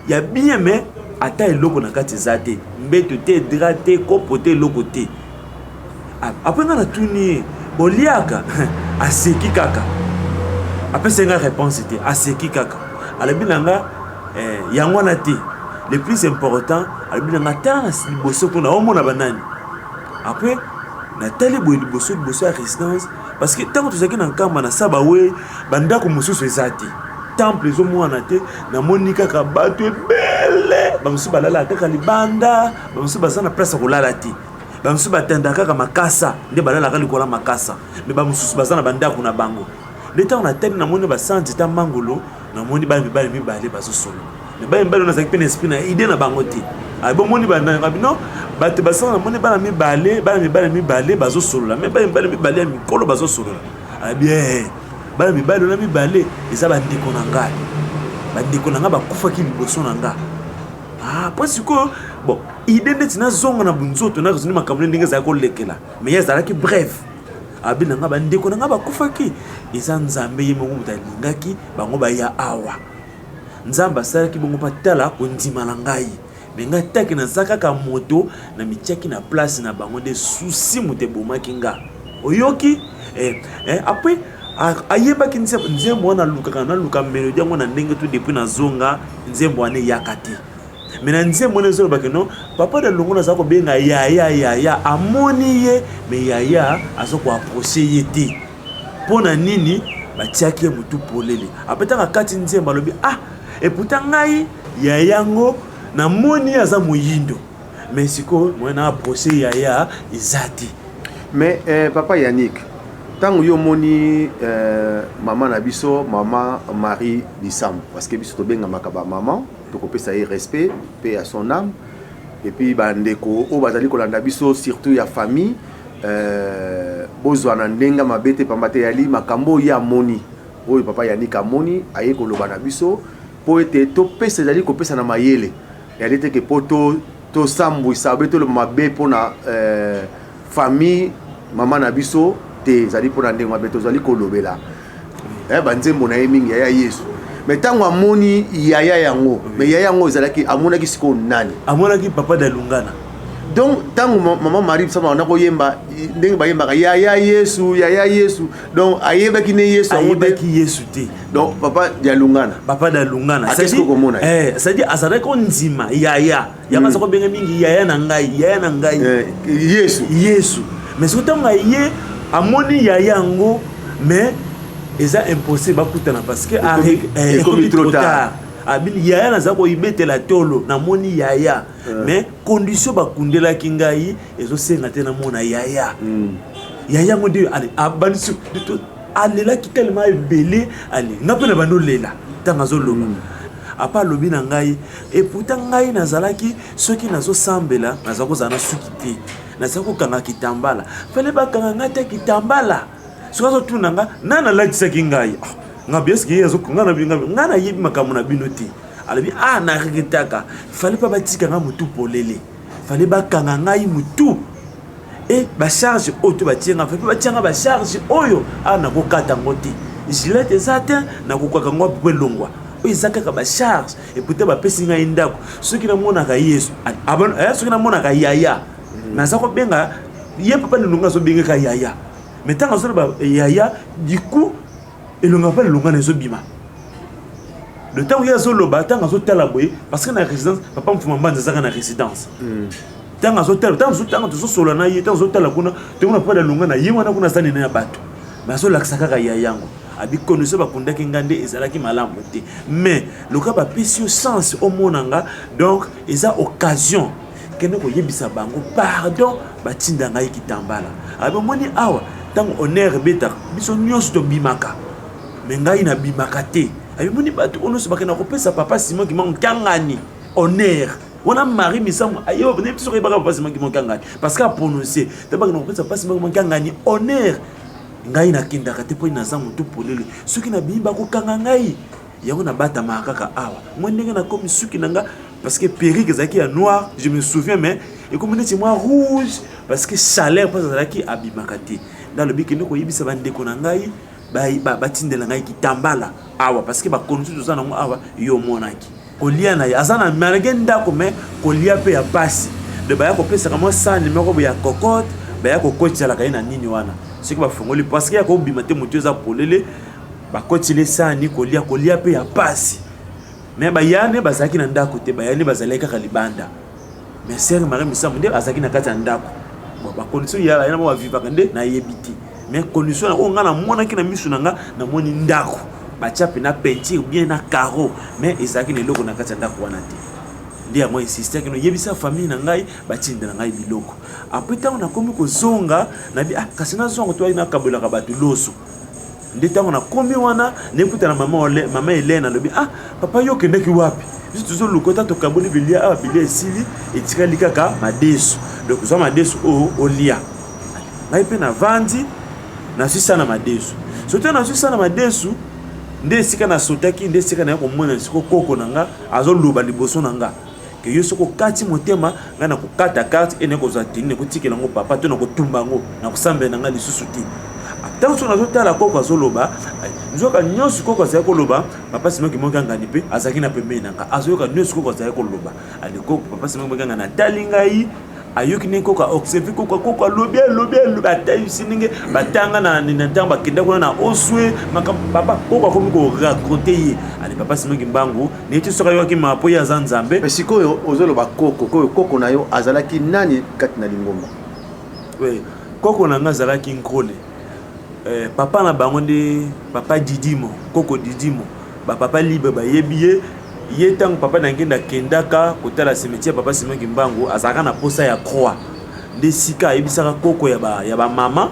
ya bien, mais ata eloko na kati eza te, mbeto te, drap te, kopo te, eloko te. Après nga natuni ye: "Boliaka?" Aseki kaka, apesi nga réponse te, aseki kaka. Alobi na nga yango wana te le plus important. Alobi na nga: "Tala na liboso kuna, omona banani?" Après natali boye liboso, liboso ya résidence, parce que ntango tozalaki na Nkamba na sa bawe, bandako mosusu eza te, temple ezomwana te. Namoni kaka bato ebele, bamosusu balalaka kaka libanda, bamosusu baza na place ya kolala te, bamosusu batendaka kaka makasa nde balalaka likolo ya makasa, mais bamosusu baza na bandako na bango. Nde ntango natali, namoni basanti ta mangolo, namoni bana mibale mibale bazosolo. Mais bana mibale wana azalaki mpe na esprit na idée na bango te. Bomoni bananga bino bato basala, namoni bana mibale, bana mibale mibale bazosolola, mais bana mibale mibale ya mikolo bazosolola. Abi: "Bana mibale wana mibale eza bandeko na ngai, bandeko na ngai bakufaki liboso na nga." Ah, po sikoyo bon, idée neti nazonga na bunzoto, na raisonne makambo ndenge ezalaki kolekela, mais ye azalaki bref. Abi na nga: "Bandeko na ngai bakufaki, eza Nzambe ye moko moto alingaki bango baya awa. Nzambe asalaki bongo mpo tala kondima na ngai. Mais ngai taki naza kaka moto, na mitiaki na place na bango, nde susi moto ebomaki nga." Oyoki après ayebaki nzembo wana. Alukaka, naluka mélodie yango na ndenge to depuis nazonga, nzembo wana eyaka te. Mais na nzembo wana ezolobaki no papa de longo naza kobenga yaya, yaya amoni ye, mais yaya aza koapprocher ye te. Mpo na nini batiaki ye motu polele? Apetaka kati nzembo, alobi: "Ah, Et pourtant ngai yaya yango namoni aza moyindo, mais sikoyo moyen na approche yaya eza te. Mais papa Yannick, ntango yo omoni mama na biso, mama Marie Misamu, parce que biso tobengamaka bamama, tokopesa ye respect mpe ya son âme. Et puis bandeko oyo bazali kolanda biso, surtout ya famille, bozwa na ndenge mabe te, pamba te yali makambo oyo ye amoni, oyo papa Yannick amoni, aye koloba na biso mpo ete topesa, ezali kopesa na mayele, yali te ke mpo tosambwisa obe toloba mabe mpona famille mama na biso te. Ezali mpona ndenge mabe tozali kolobela banzembo na ye mingi, yaya Yesu. Mais ntango amoni yaya yango, mais yaya yango ezalaki, amonaki sikoyo nani? Amonaki papa Dalungana. Donc ntango mama Marie Misamu anda koyemba ndenge bayembaka yaya Yesu, yaya Yesu, donc ayebaki ne Yesu yango te? Ayebaki Yesu te. Donc papa Dialungana. Papa Dalungana. Akesi komona ye. C'est-à-dire azalaki kondima yaya yango, aza kobenga mingi yaya na ngai, yaya na ngai. Yesu. Yesu. Mais soki ntango aye amoni yaya yango, mais eza impossible bakutana parce que Ekomi trop tard. Abini yaya naza koyibetela tolo, namoni yaya, mais condition bakundelaki ngai ezosenga te namona yaya. Yaya yango nde abandisi alelaki tellement ebele. Ale nga mpe na bandi olela ntango azoloba. Apa alobi na ngai, et pourtant ngai nazalaki, soki nazosambela, naza kozala na suki te, naza kokanga kitambala, fale bakanga ngai te kitambala. Soki azotuna nga nani alatisaki ngai, ah, nga bi eske ye nga na nga nayebi makambo na bino te. Alobi ah, naregretaka, fale mpa batika nga motu polele, fale bakanga ngai motu e bacharge oyo to batie nga, mpe batia nga bacharge oyo awa nakokata yango te, gilete eza te, nakokaka yango mpo elongwa oyo eza kaka bacharge. Et pourtant bapesi ngai ndako, soki namonaka Yesu, soki namonaka yaya, naza kobenga ye papa Lelonga, azobengaka yaya. Mais ntango azoloba yaya, du coup elonga papa Lelonga na ezobima. Le ntango ye azoloba, ntango azotala boye, parce que na résidence papa Mfuma Mbanza azaka na résidence, ntango azotala, ntango tozosolola na ye, ntango azotala kuna, tomona papa Lelonga na ye wana kuna aza nene ya bato, mais azolakisa kaka ya yango. Abi condition bakundaki nga nde ezalaki malamu te, mais loka bapesi yo chance omona nga, donc eza occasion, kende koyebisa bango pardon, batinda ngai kitambala. Abi omoni awa, ntango honneur ebetaka, biso nyonso tobimaka, mais ngai nabimaka te. Abi moni bato oyo nyonso bakenda kopesa papa Simon Kimbangu Kiangani honneur wana, Marie Misamu ayeba biso koyebaka papa Simon Kimbangu Kiangani parce que aprononce te, bakenda kopesa papa Simon Kimbangu Kiangani honneur, ngai nakendaka te mpo naza motu polele. Soki nabimi, bakokanga ngai. Yango nabatamaka kaka awa. Mwa ndenge nakomi suki na nga, parce que perruque ezalaki ya noir, je me souviens, mais ekomi neti mwa rouge parce que chaleur, mpo azalaki abimaka te. Nde alobi kende koyebisa bandeko na ngai batindela ngai kitambala awa, parce que bacondition toza nango awa, yo omonaki kolia na ye aza na malgré ndako, mais kolia mpe ya pasi. De baya kopesaka mwa sani moko boye ya cocotte, baya kokotisalaka ye na nini wana soki bafongoli, parce que ya kobima te, motu eza polele, bakotili sani, kolia, kolia mpe ya pasi. Mais bayane bazalaki na ndako te, bayane bazalaki kaka libanda, mais sœur Marie Misamu nde azalaki na kati ya ndako. Bon, bacondition ya bayana mo bavivaka nde nayebi te, mais condition oyo ngai namonaki na miso na nga, namoni ndako batia mpe na peinture bien na carreau, mais ezalaki na eloko na kati ya ndako wana te. Nde yango insistaki no yebisa famille na ngai batindela ngai biloko. Après ntango nakomi kozonga, nabi ah, kasi nazonga toyaki nakabelaka bato loso. Nde ntango nakomi wana, nekutana mama, mama Helene alobi: "Ah papa, yo okendaki wapi? Biso tozoluka ota, tokaboli bilia awa, bilia esili, etikali kaka madesu, donc zwa madesu oyo olia." Ngai mpe navandi, nazwi na madesu. Soki nazwi na madesu, nde esika nasotaki, nde esika naye komona siko koko na nga azoloba liboso na nga ke yo soki okati motema, ngai nakokata carte e nakozwa teni, nakotikela yango papa to nakotumba yango, nakosambela na ngai lisusu te. Ntango soki nazotala koko azoloba, nzoka nyonso koko azali koloba, papa Simon Kimbangu Kiangani mpe azalaki na pembeni na nga, azoyoka nyonso koko azali koloba. Ale koko papa Simon Kimbangu Kiangani atali ngai, ayoki ndenge koko aobserve koko, koko alobi, alobi, alobi, atayisi ndenge batanga na ntango bakenda kuna na Oswe, makambo papa koko akomi koraconte ye. Ale papa Simon Kimbangu neti soki ayokaki maa mpo ye aza Nzambe. Mais sikoyo ozoloba koko koyo, koko na yo azalaki nani kati na lingomba? Oui, koko na nga azalaki nkole, papa na bango nde papa Didimo, koko Didimo, bapapa libre bayebi ye. Ye ntango papa Diangienda akendaka kotala cimetière papa Simon Kimbangu, azalaka na posa ya croix. Nde sika ayebisaka koko ya ba ya ba mama,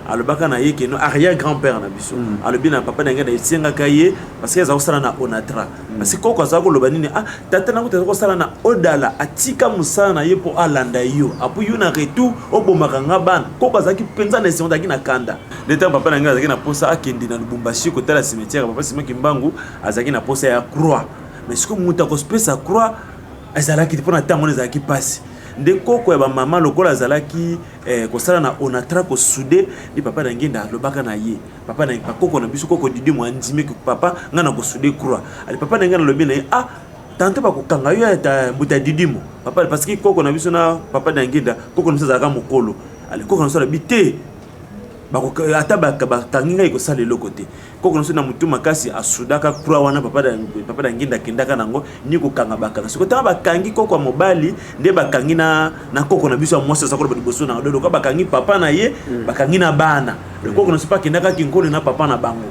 alobaka na ye keno arrière grand père na biso, alobi na papa Diangienda esengaka ye parce que aza kosala na Onatra, parce que koko azala koloba nini? Ah, tata nango aza kosala na Odala, atika mosala na ye mpo alanda yo, apo yo na retour obomaka nga bana. Koko azalaki mpenza na esengo, azalaki na kanda. Nde ntango papa na ngai azalaki na posa akende na Lubumbashi kotala cimetière papa Simon Kimbangu, azalaki na posa ya croix, mais sikoyo moto akopesa croix ezalaki te, mpona ntango wana ezalaki mpasi. Nde koko ya bamama lokola azalaki kosala na Onatra, kosouder, nde papa Diangienda alobaka na ye, papa na koko na biso, koko Didi mo andimi: "Papa, ngai na kosouder croix." Ale papa na ngai nalobi na ye: "Ah, tantôt bakokanga yo ya mbuta Didimo, papa." Parce que koko na biso na papa Diangienda, koko na biso azalaka mokolo. Ale koko na biso alobi: "Te, ata bakangi ngai, kosala eloko te." Koko na biso na motu makasi asudaka croix wana. Papa Diangienda akendaka nango ni kokanga, bakanga. Sikoyo ntango bakangi koko ya mobali, nde bakangi na koko na biso ya mwasi, aza koloba liboso na dodo. Bakangi papa na ye, bakangi na bana. Koko na biso mpe akendaka Kinkole na papa na bango.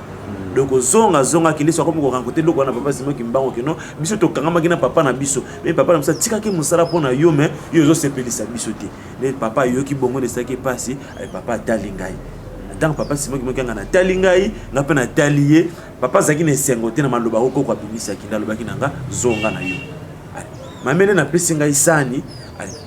Donc ozonga zonga, akende so akomi kokanga kote eloko wana papa Simon Kimbangu, keno biso tokangamaki na papa na biso, mais papa na biso atikaki mosala mpo na yo, mais yo ozosepelisa biso te. Nde papa ayoki bongo, nde esalaki mpasi. Papa atali ngai, ntango papa Simon Kimbangu nga natali ngai, nga mpe natali ye. Papa azalaki na esengo te na maloba okoko abimisaki. Nde alobaki na nga: "Zonga na yo." Mamele napesi ngai sani.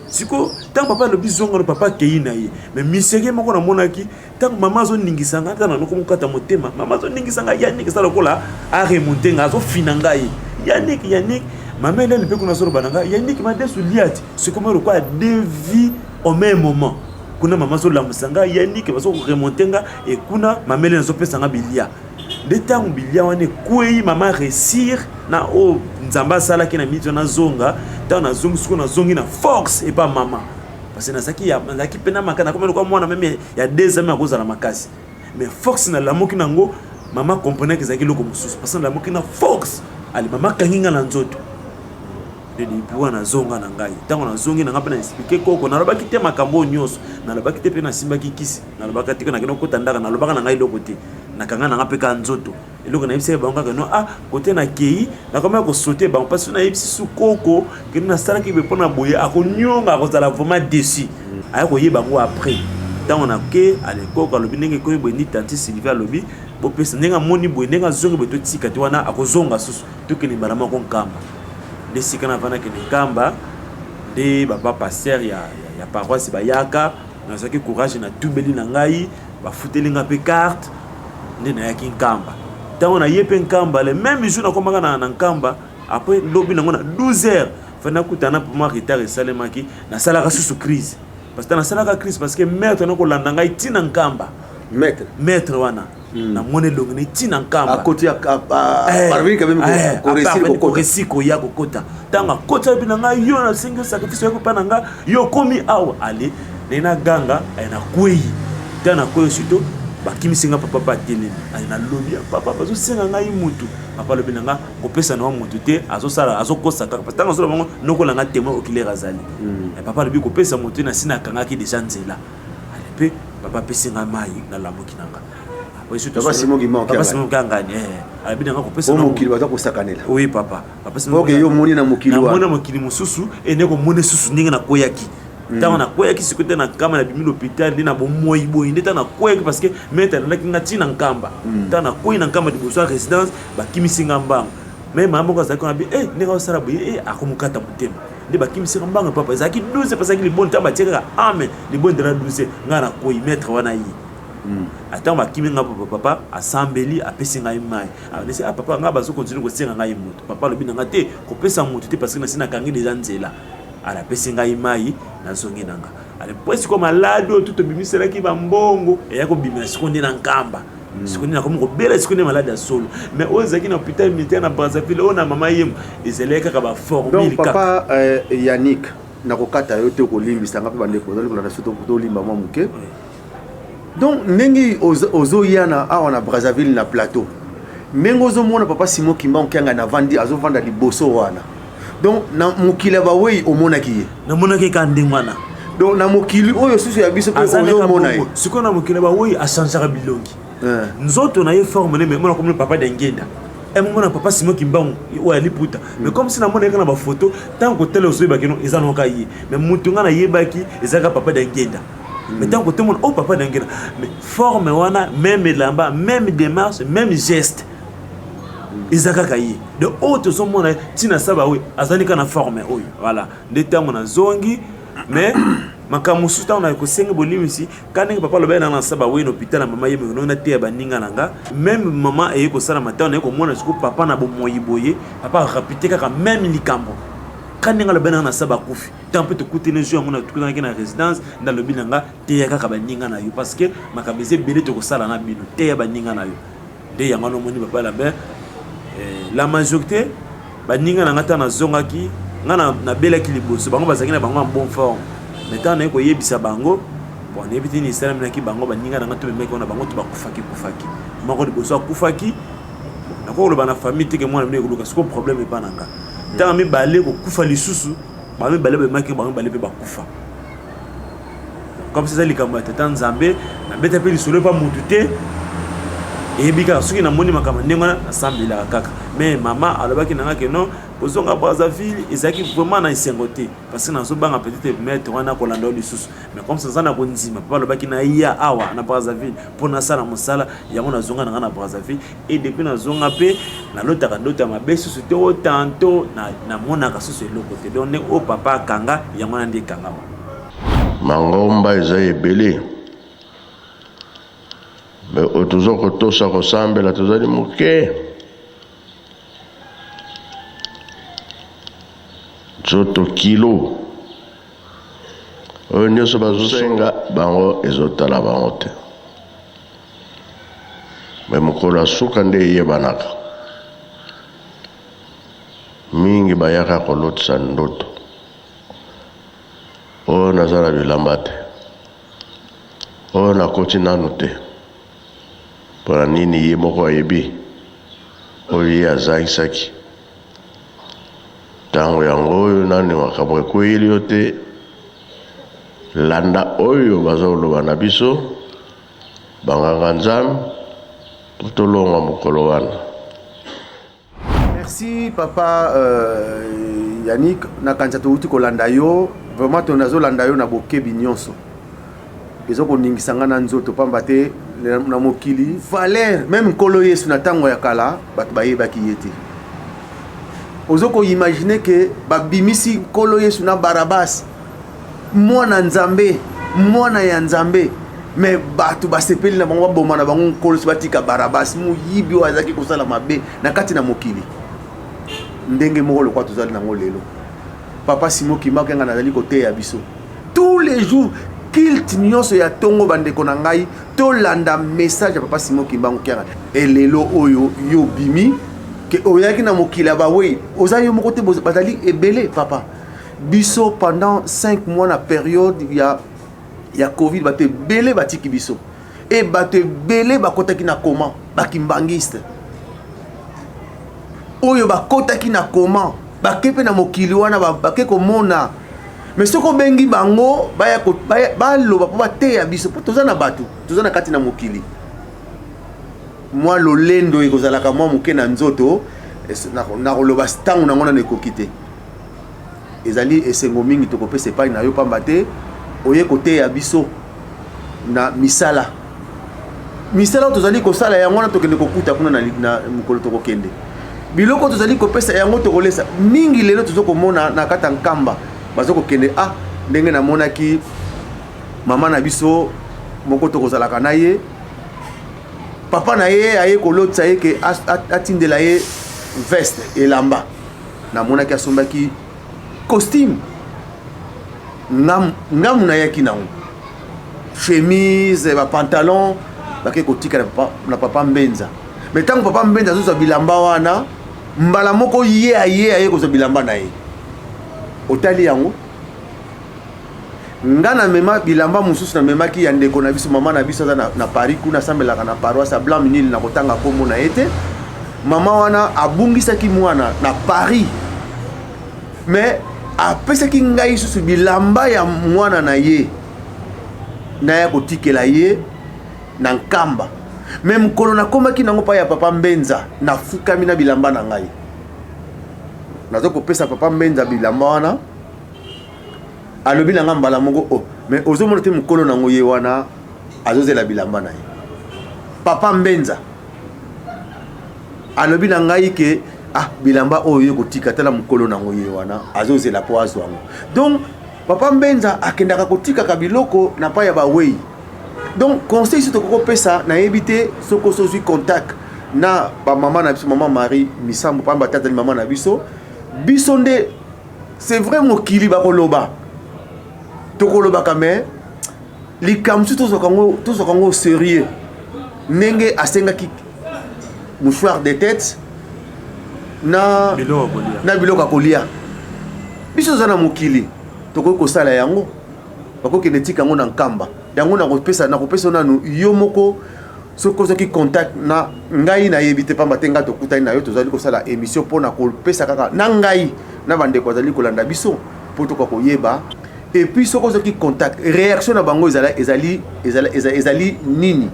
Siko ntango papa alobi zonga no, papa akei na ye, mais miseke moko namonaki ntango mama azoningisa ngai, ntango nanoko mokata motema, mama azoningisa ngai: "Yannick." Eza lokola aremonter ngai, azofina ngai: "Yannick, Yannick." Mama Elene mpe kuna azoloba na ngai: "Yannick, madesu liati." Sikomo lokola deux vies au même moment. Kuna mama azolamusa ngai: "Yannick," bazoremonter nga, e kuna mama Elene azopesa nga bilia. Nde ntango bilia wana ekwei, mama réussir na oyo Nzambe asalaki na miti wana. Nazonga, ntango nazongi sikoyo, nazongi na force epa mama, parce que nazalaki mpena makasi, nakomi lokola mwana même ya 2 ans akozala makasi, mais force nalamuki nango, mama comprenait ezalaki eloko mosusu, parce que nalamuki na force. Ale mama akangi nga na nzoto. Nde depuis wana nazonga na ngai. Ntango nazongi na ngai mpe na expliquer koko, nalobaki te makambo oyo nyonso, nalobaki te mpe nasimbaki kisi, nalobaka te nakende kokota ndaka, nalobaka na ngai eloko te, nakanga na nga mpe ka nzoto. Eloko nayebisaki bango kaka no: "Ah, kote nakei, nakomaki kosauter bango," parce nayebisi su koko kende nasalaki be mpo na boye, akonionga, akozala vraiment déçu. Aya koyeba yango après. Ntango nake, ale koko alobi ndenge ekomi boye, ni tante Sylvie alobi bopesa ndenge amoni boye, ndenge azongi boye, totika te wana, akozonga susu, tokende mbala moko Nkamba. Nde sika navandakende Nkamba, nde bapa pasteur ya paroisse bayaka, nazwaki courage, natubeli na ngai, bafuteli nga mpe carte, nde nayaki Nkamba. Ntango naye mpe Nkamba, le même jour nakomaka na Nkamba, après lobi nango na 12 heures fa nakutana mpo mwa retard esalemaki, nasalaka susu crise, parce que nasalaka crise parce que maître nakolanda ngai ntina Nkamba. Maître? Maître wana, namoni elongi na ntina Nkamba. Akoti, parvenir quand même koréussir kokota? Koréussir koya kokota. Ntango akota epi na ngai: "Yo, nasengi yo sacrifice, oyaki mpa na nga, yo okomi awa." Ale ndenge naganga, aye nakwei. Ntango nakwei, surtout bakimisi nga, papa mpe atelemi. Ale nalobi: "Papa, bazosenga ngai mutu." Papa alobi na nga: "Kopesa na wa mutu te, azosala, azokosa kaka." Parce ntango azoloba bango, nokola nga témoin oculaire azali. Papa alobi: "Kopesa motu te, nasi nakangaki déjà nzela." Ale mpe papa apesi nga mai, nalamuki na nga. Papa Simon Kimbangu? Papa Simon Kiangani alobi na nga kopesa o mokili baza kosakanela. Oui, papa. Papa Simon. Ok, yo omoni na mokili namoni wana? Na mokili mosusu, ende komona susu ndenge nakweyaki. Ntango nakweyaki sikoyo te na Nkamba, nabimi l'hôpital, nde na bomoi boye. Nde ntango nakweyaki, parce que maître alandaki nga ntina Nkamba, ntango nakwei na Nkamba liboso ya résidence, bakimisi nga mbango. Mais mama moko azalaki wana bi ndenge azosala boye, akomokata motema. Nde bakimisi nga mbango. Papa, ezalaki 12, parce ezalaki liboni, ntango batie kaka ame liboni ndela 12, nga nakwei, maître wana ye. Atango bakimi nga, papa, papa asambeli, apesi ngai mai. Alesi: "Ah papa, ngai bazocontinuer kosenga ngai moto." Papa alobi na nga: "Te, kopesa moto te, parce que nasi nakangi déjà nzela." Ala apesi ngai mai, nazongi na nga. Ale po sikoyo maladi oyo tu tobimiselaki bambongo eya kobimela sikoyo nde na Nkamba. Sikoyo nde nakomi kobela, sikoyo nde maladi ya solo, mais oyo ezalaki na hôpital militaire na Brazzaville, oyo na mama Yemo, ezalaki kaka baformule. Donc kaka. Papa Yannick, nakokata yo te, kolimbisa nga mpe bandeko ozali kolanda so, tolimba mwa moke. Donc ndenge ozoya na awa na Brazzaville, na plateau, ndenge ozomona papa Simon Kimbangu Kiangani avandi, azovanda liboso wana, donc na mokili ya bawei omonaki ye? Namonaki kaka ndenge wana. Donc na mokili oyo susu ya biso mpe Azalaka ozomona ye? Bongo. Sikoyo na mokili bawei, achangeaka bilongi, nzoto na ye, forme ne, mais mona komona papa Diangienda. Emomona papa Simon Kimbangu oyo ya liputa, mais comme si namona ye kaka na bafoto, ntango kotala ozoyebaki no eza noka ye, mais motu ngai nayebaki ezalaka papa Dangenda. Mais ntango kotomona o papa Dangenda, mais forme wana, même elamba, même démarche, même geste, eza kaka ye. Donc oyo tozomona ntina saba oyo azali kaka na forme oyo. Voilà nde ntango nazongi. Mais makambo mosusu, ntango na kosenga bolimisi ka ndenge papa alobaki nanga na saba oyo na hôpital na mama ye meko nateya baninga na nga, même mama eye kosalama. Ntango naye komona siko papa na bomoi boye, papa arapite kaka même likambo ka ndenge alobi nanga na saba akufi. Ntango mpe tokutani jour yango, natukutanaki na résidence, nde alobi na nga: teya kaka baninga na yo, parce que makambo eza ebele tokosala na bino, teya baninga na yo. Nde yango wana omoni papa Lambert, la majorité baninga na nga, ntango nazongaki, nga nabelaki liboso, bango bazalaki na bango en bonne forme. Mais ntango naye koyebisa bango, bon, nayebi te nini esalaminaki bango. Baninga na nga to memaki wana, bango to bakufaki kufaki. Moko liboso akufaki, nakoki koloba na famille teke mwana bino ekoluka siko problème epa na nga. Ntango mibale kokufa lisusu, bango mibale bemaki, bango mibale mpe bakufa. Comme eza likambo ya tata Nzambe, nabeta mpe lisolo epa mutu te. Eyebi kaka soki namoni makambo ndenge wana, nasambelaka kaka. Mais mama alobaki na nga ke non, kozonga Brazzaville ezalaki vraiment na esengo te, parce que nazobanga peut-être maître wana kolanda yo lisusu. Mais comme ça naza na kondima, papa alobaki naya awa na Brazzaville mpo nasala mosala yango. Nazonga na nga na Brazzaville, et depuis nazonga mpe nalotaka ndoto ya mabe susu te. O tantôt namonaka susu eloko te. Donc ndenge oyo papa akanga yango wana nde ekangama. Mangomba eza ebele, mais oyo toza kotosa, kosambela, tozali moke. Nzoto kilo, oyo nyonso bazosenga bango ezotala bango te. Mais mokolo ya suka nde eyebanaka mingi. Bayaka kolotisa ndoto oyo naza na bilamba te, oyo nakoti nanu te. Mpona nini? Ye moko ayebi oyo ye azangisaki ntango yango. Oyo nani makambo ekweyeli yo te, landa oyo baza koloba na biso banganga Nzambe po tolonga mokolo wana. Merci papa Yannick. Nakanisa touti kolanda yo vraiment, to nazolanda yo na bokebi nyonso. Eza koningisa nga na nzoto, pamba te na mokili valeur, même Nkolo Yesu na ntango ya kala, bato bayebaki ye te. Ozo koimagine ke babimisi Nkolo Yesu na Barabas, mwana Nzambe, mwana ya Nzambe, mais bato basepeli na bango baboma na bango Nkolo Yesu, batika Barabas, moyibi oyo azalaki kosala mabe na kati na mokili. Ndenge moko lokwa tozali nango lelo, papa Simon Kimbangu Kiangani azali koteya biso tous les jours, culte nyonso ya ntongo. Bandeko na ngai, tolanda message ya papa Simon Kimbangu Kiangani. Elelo oyo yo bimi ke oyaki na mokili ya bawei, oza yo moko te, bazali ebele. Papa, biso pendant 5 mois na période ya Covid, bato ebele batiki biso e bato ebele bakotaki na coma. Bakimbangiste oyo bakotaki na coma, bake mpe na mokili wana, bake komona. Mais soki obengi bango baloba mpo bateya biso, mpo toza na bato, toza na kati na mokili, mwa lolendo ekozalaka mwa moke na nzoto. Nakoloba ntango nango nano ekoki te. Ezali esengo mingi tokopesa epai na yo, pamba te oye koteya biso na misala. Misala oyo tozali kosala, yango wana tokende kokuta kuna na mokolo tokokende. Biloko tozali kopesa, yango tokolesa mingi. Lelo toza komona na kati ya Nkamba baza kokende. Ah, ndenge namonaki mama na biso moko tokozalaka na ye, papa na ye aye kolotisa ye ke atindela ye veste, elamba. Namonaki asombaki costume, ngamu nayaki nango, chemise, bapantalon, bake kotika na papa Mbenza. Mais ntango papa Mbenza azozwa bilamba wana, mbala moko ye aye kozwa bilamba na ye. Otali yango, nga namema bilamba mosusu, namemaki ya ndeko na biso, mama na biso aza na Paris kuna, asambelaka na paroisse ya Blanc Minile, na kotanga nkombo na ye te. Mama wana abungisaki mwana na Paris, mais apesaki ngai susu bilamba ya mwana na ye, naya kotikela ye na Nkamba. Mais mokolo nakomaki nango pa ya papa Mbenza, nafukami na bilamba na ngai, naza kopesa papa Mbenza bilamba wana. Alobi na nga mbala moko: "Oh, mais ozomona te, mokolo nango ye wana azozela bilamba na ye." Papa Mbenza alobi na ngai ke: "Ah, bilamba oyo ye kotika, tala, mokolo nango ye wana azozela mpo azwa yango." Donc papa Mbenza akendaka kotikaka biloko na pa ya bawei. Donc conseil so tokoki kopesa, nayebi te soki ozwi contact na bamama na biso, mama Marie Misambo, pamba te azali mama na biso. Biso nde, c'est vrai, mokili bakoloba, tokolobaka, mais likambo mosusu tozwaka yango sérieux. Ndenge asengaki mouchoir de tête na biloko ya kolia, biso toza na mokili, tokoki kosala yango. Bakokende tika yango na Nkamba. Yango nakopesa nanu yo moko. Soki ozwaki contact na ngai, nayebi te, pamba te ngai tokutani na yo, tozali kosala émission mpona kopesa kaka na ngai na bandeko azali kolanda biso mpo toka koyeba. Et puis soki ozwaki contact, réaction na bango ezali nini?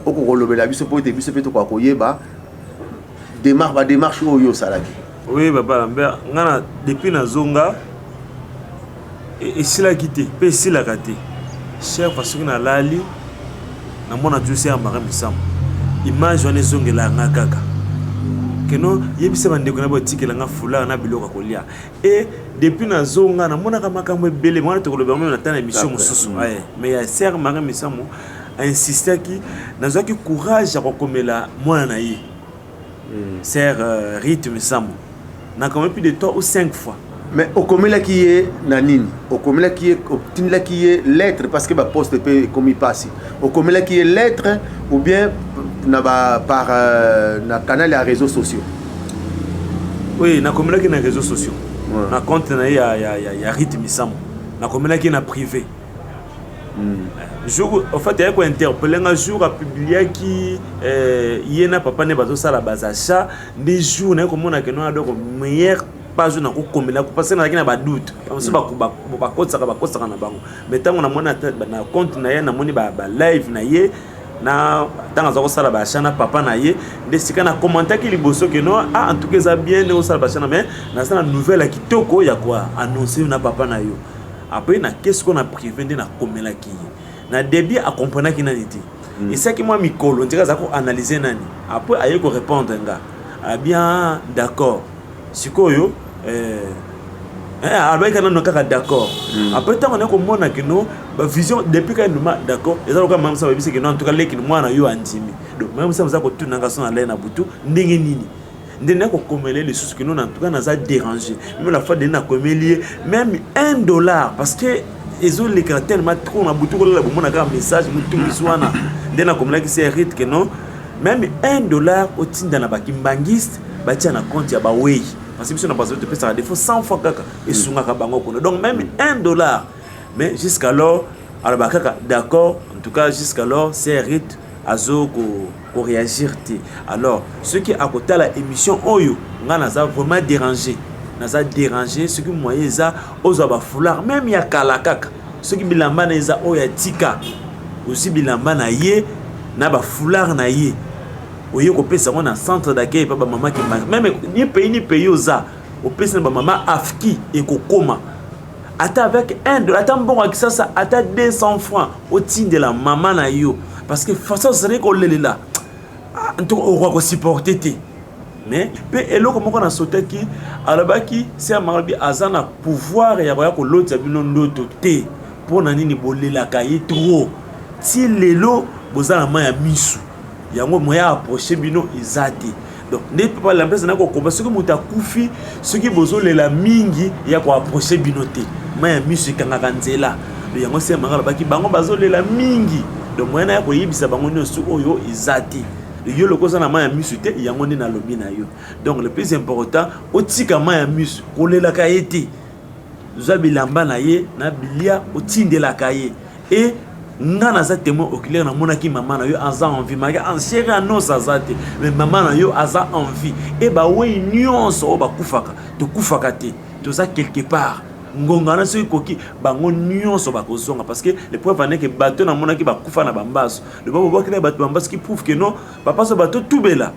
Okokolobela biso mpo ete biso mpe tokoka koyeba démarche, badémarche oyo osalaki. Oui, papa Lambert, nga na depuis nazonga, esilaki te mpe esilaka te. Chaque fois soki nalali, namona jusi ya Marie Misambo, image wana ezongelaka nga kaka keno yebisa bandeko na botikela nga foulard na biloko ya kolia. E depuis nazonga, namonaka makambo ebele wana, tokoloba yango na tana émission mosusu. Mais ya sœur Marie Misambo ainsistaki, nazwaki courage ya kokomela mwana na ye, sœur Rite Misambo. Nakomi plus de 3 ou 5 fois. Mais okomelaki ye na nini? Okomelaki ye, otindelaki ye lettre? Parce que baposte mpe ekomi mpasi. Okomelaki ye lettre ou bien na ba, par na canal ya réseaux sociaux? Oui, nakomelaki na réseaux sociaux, na compte na ye ya Rite Misambo. Nakomelaki na privé. Jour, en fait, ayaki kointerpeller nga jour apubliaki ye na papa nde bazosala bazachat. Nde jour naye komona ke no adoko meilleure page oyo nakokomela, parce que nazalaki na badoute. Bamosusu bakotisaka na bango, mais ntango namoni na compte na ye, namoni balive na ye na ntango aza kosala baachat na papa na ye, nde sika na commentaki liboso ke no, ah, en tout cas eza bien ndenge osala baachat na, mais naza na nouvelle ya kitoko ya koannonce na papa na yo. Après nake sikoyo na privé, nde nakomelaki ye. Na début akomprenaki nani te. Esaki mwa mikolo ntika aza koanalyse nani. Après aye korépondre nga: "Ah bien, d'accord." Sikoyo alobaki nano kaka d'accord. Après ntango naye komona keno bavision depuis kaka nduma d'accord, eza lokola mama Mosa bayebisi keno en tout cas leki mwana yo andimi. Donc mama Mosa aza kotuna nga so na lai na butu ndenge nini. Nde naye kokomela ye lisusu keno en tout cas naza dérangé. Même la fois deni nakomeli ye même 1 dollar, parce que ezolekaka tellement trop na butu, kolela bomona kaka message motungisi wana. Nde nakomelaki sœur Rite ke non, même 1 dollar otinda na bakimbangiste, batia na compte ya bawei, parce que biso na Brazzaville topesaka défaut 100 fois kaka esungaka bango kuna. Donc même 1 dollar. Mais jusqu'alors alobaka kaka d'accord. En tout cas jusqu'alors sœur Rite azo koréagir te. Alors soki akotala émission oyo, nga naza vraiment dérangé, naza dérangé. Soki moyen eza, ozwa bafoulard même ya kala kaka, soki bilamba na eza oyo atika, ozwi bilamba na ye na bafoulard na ye, oye kopesa yango na centre d'accueil epa bamama Kimbangu. Même ni pays ni pays oza, opesi na bamama afki, ekokoma ata avec 1 dollar, ata mbongo ya Kisasa, ata 200 francs, otindela mama na yo, parce que façon ozalaki kolelela ntongo, okoka kosupporter te. Mais mpe eloko moko nasotaki, alobaki sœur Marie aza na pouvoir ya koya kolotisa bino ndoto te. Mpo na nini bolelaka ye trop? Ti lelo boza na mai ya misu, yango moya approche bino eza te. Donc nde papa Lambert na kokomba, soki moto akufi, soki bozolela mingi, ya koapproche bino te, mai ya miso ekangaka nzela. Donc yango sœur Marie alobaki bango bazolela mingi, donc moya na ya koyebisa bango nyonso oyo eza te. Yo loko oza na mai ya miso te, yango nde nalobi na yo. Donc le plus important, otika mai ya miso, kolelaka ye te. Zwa bilamba na ye na bilia, otindelaka ye. E nga naza témoin oculaire, namonaki mama na yo aza en vie, malgré en chair annonce aza te, mais mama na yo aza en vie. E bawei nyonso oyo bakufaka, tokufaka te, toza quelque part. Ngonga wana soki ekoki, bango nyonso bakozonga, parce que le preuve en est que bato namonaki bakufa na bambaso, loba bobwakela bato bambaso qui prouve que non, papa, so bato tubela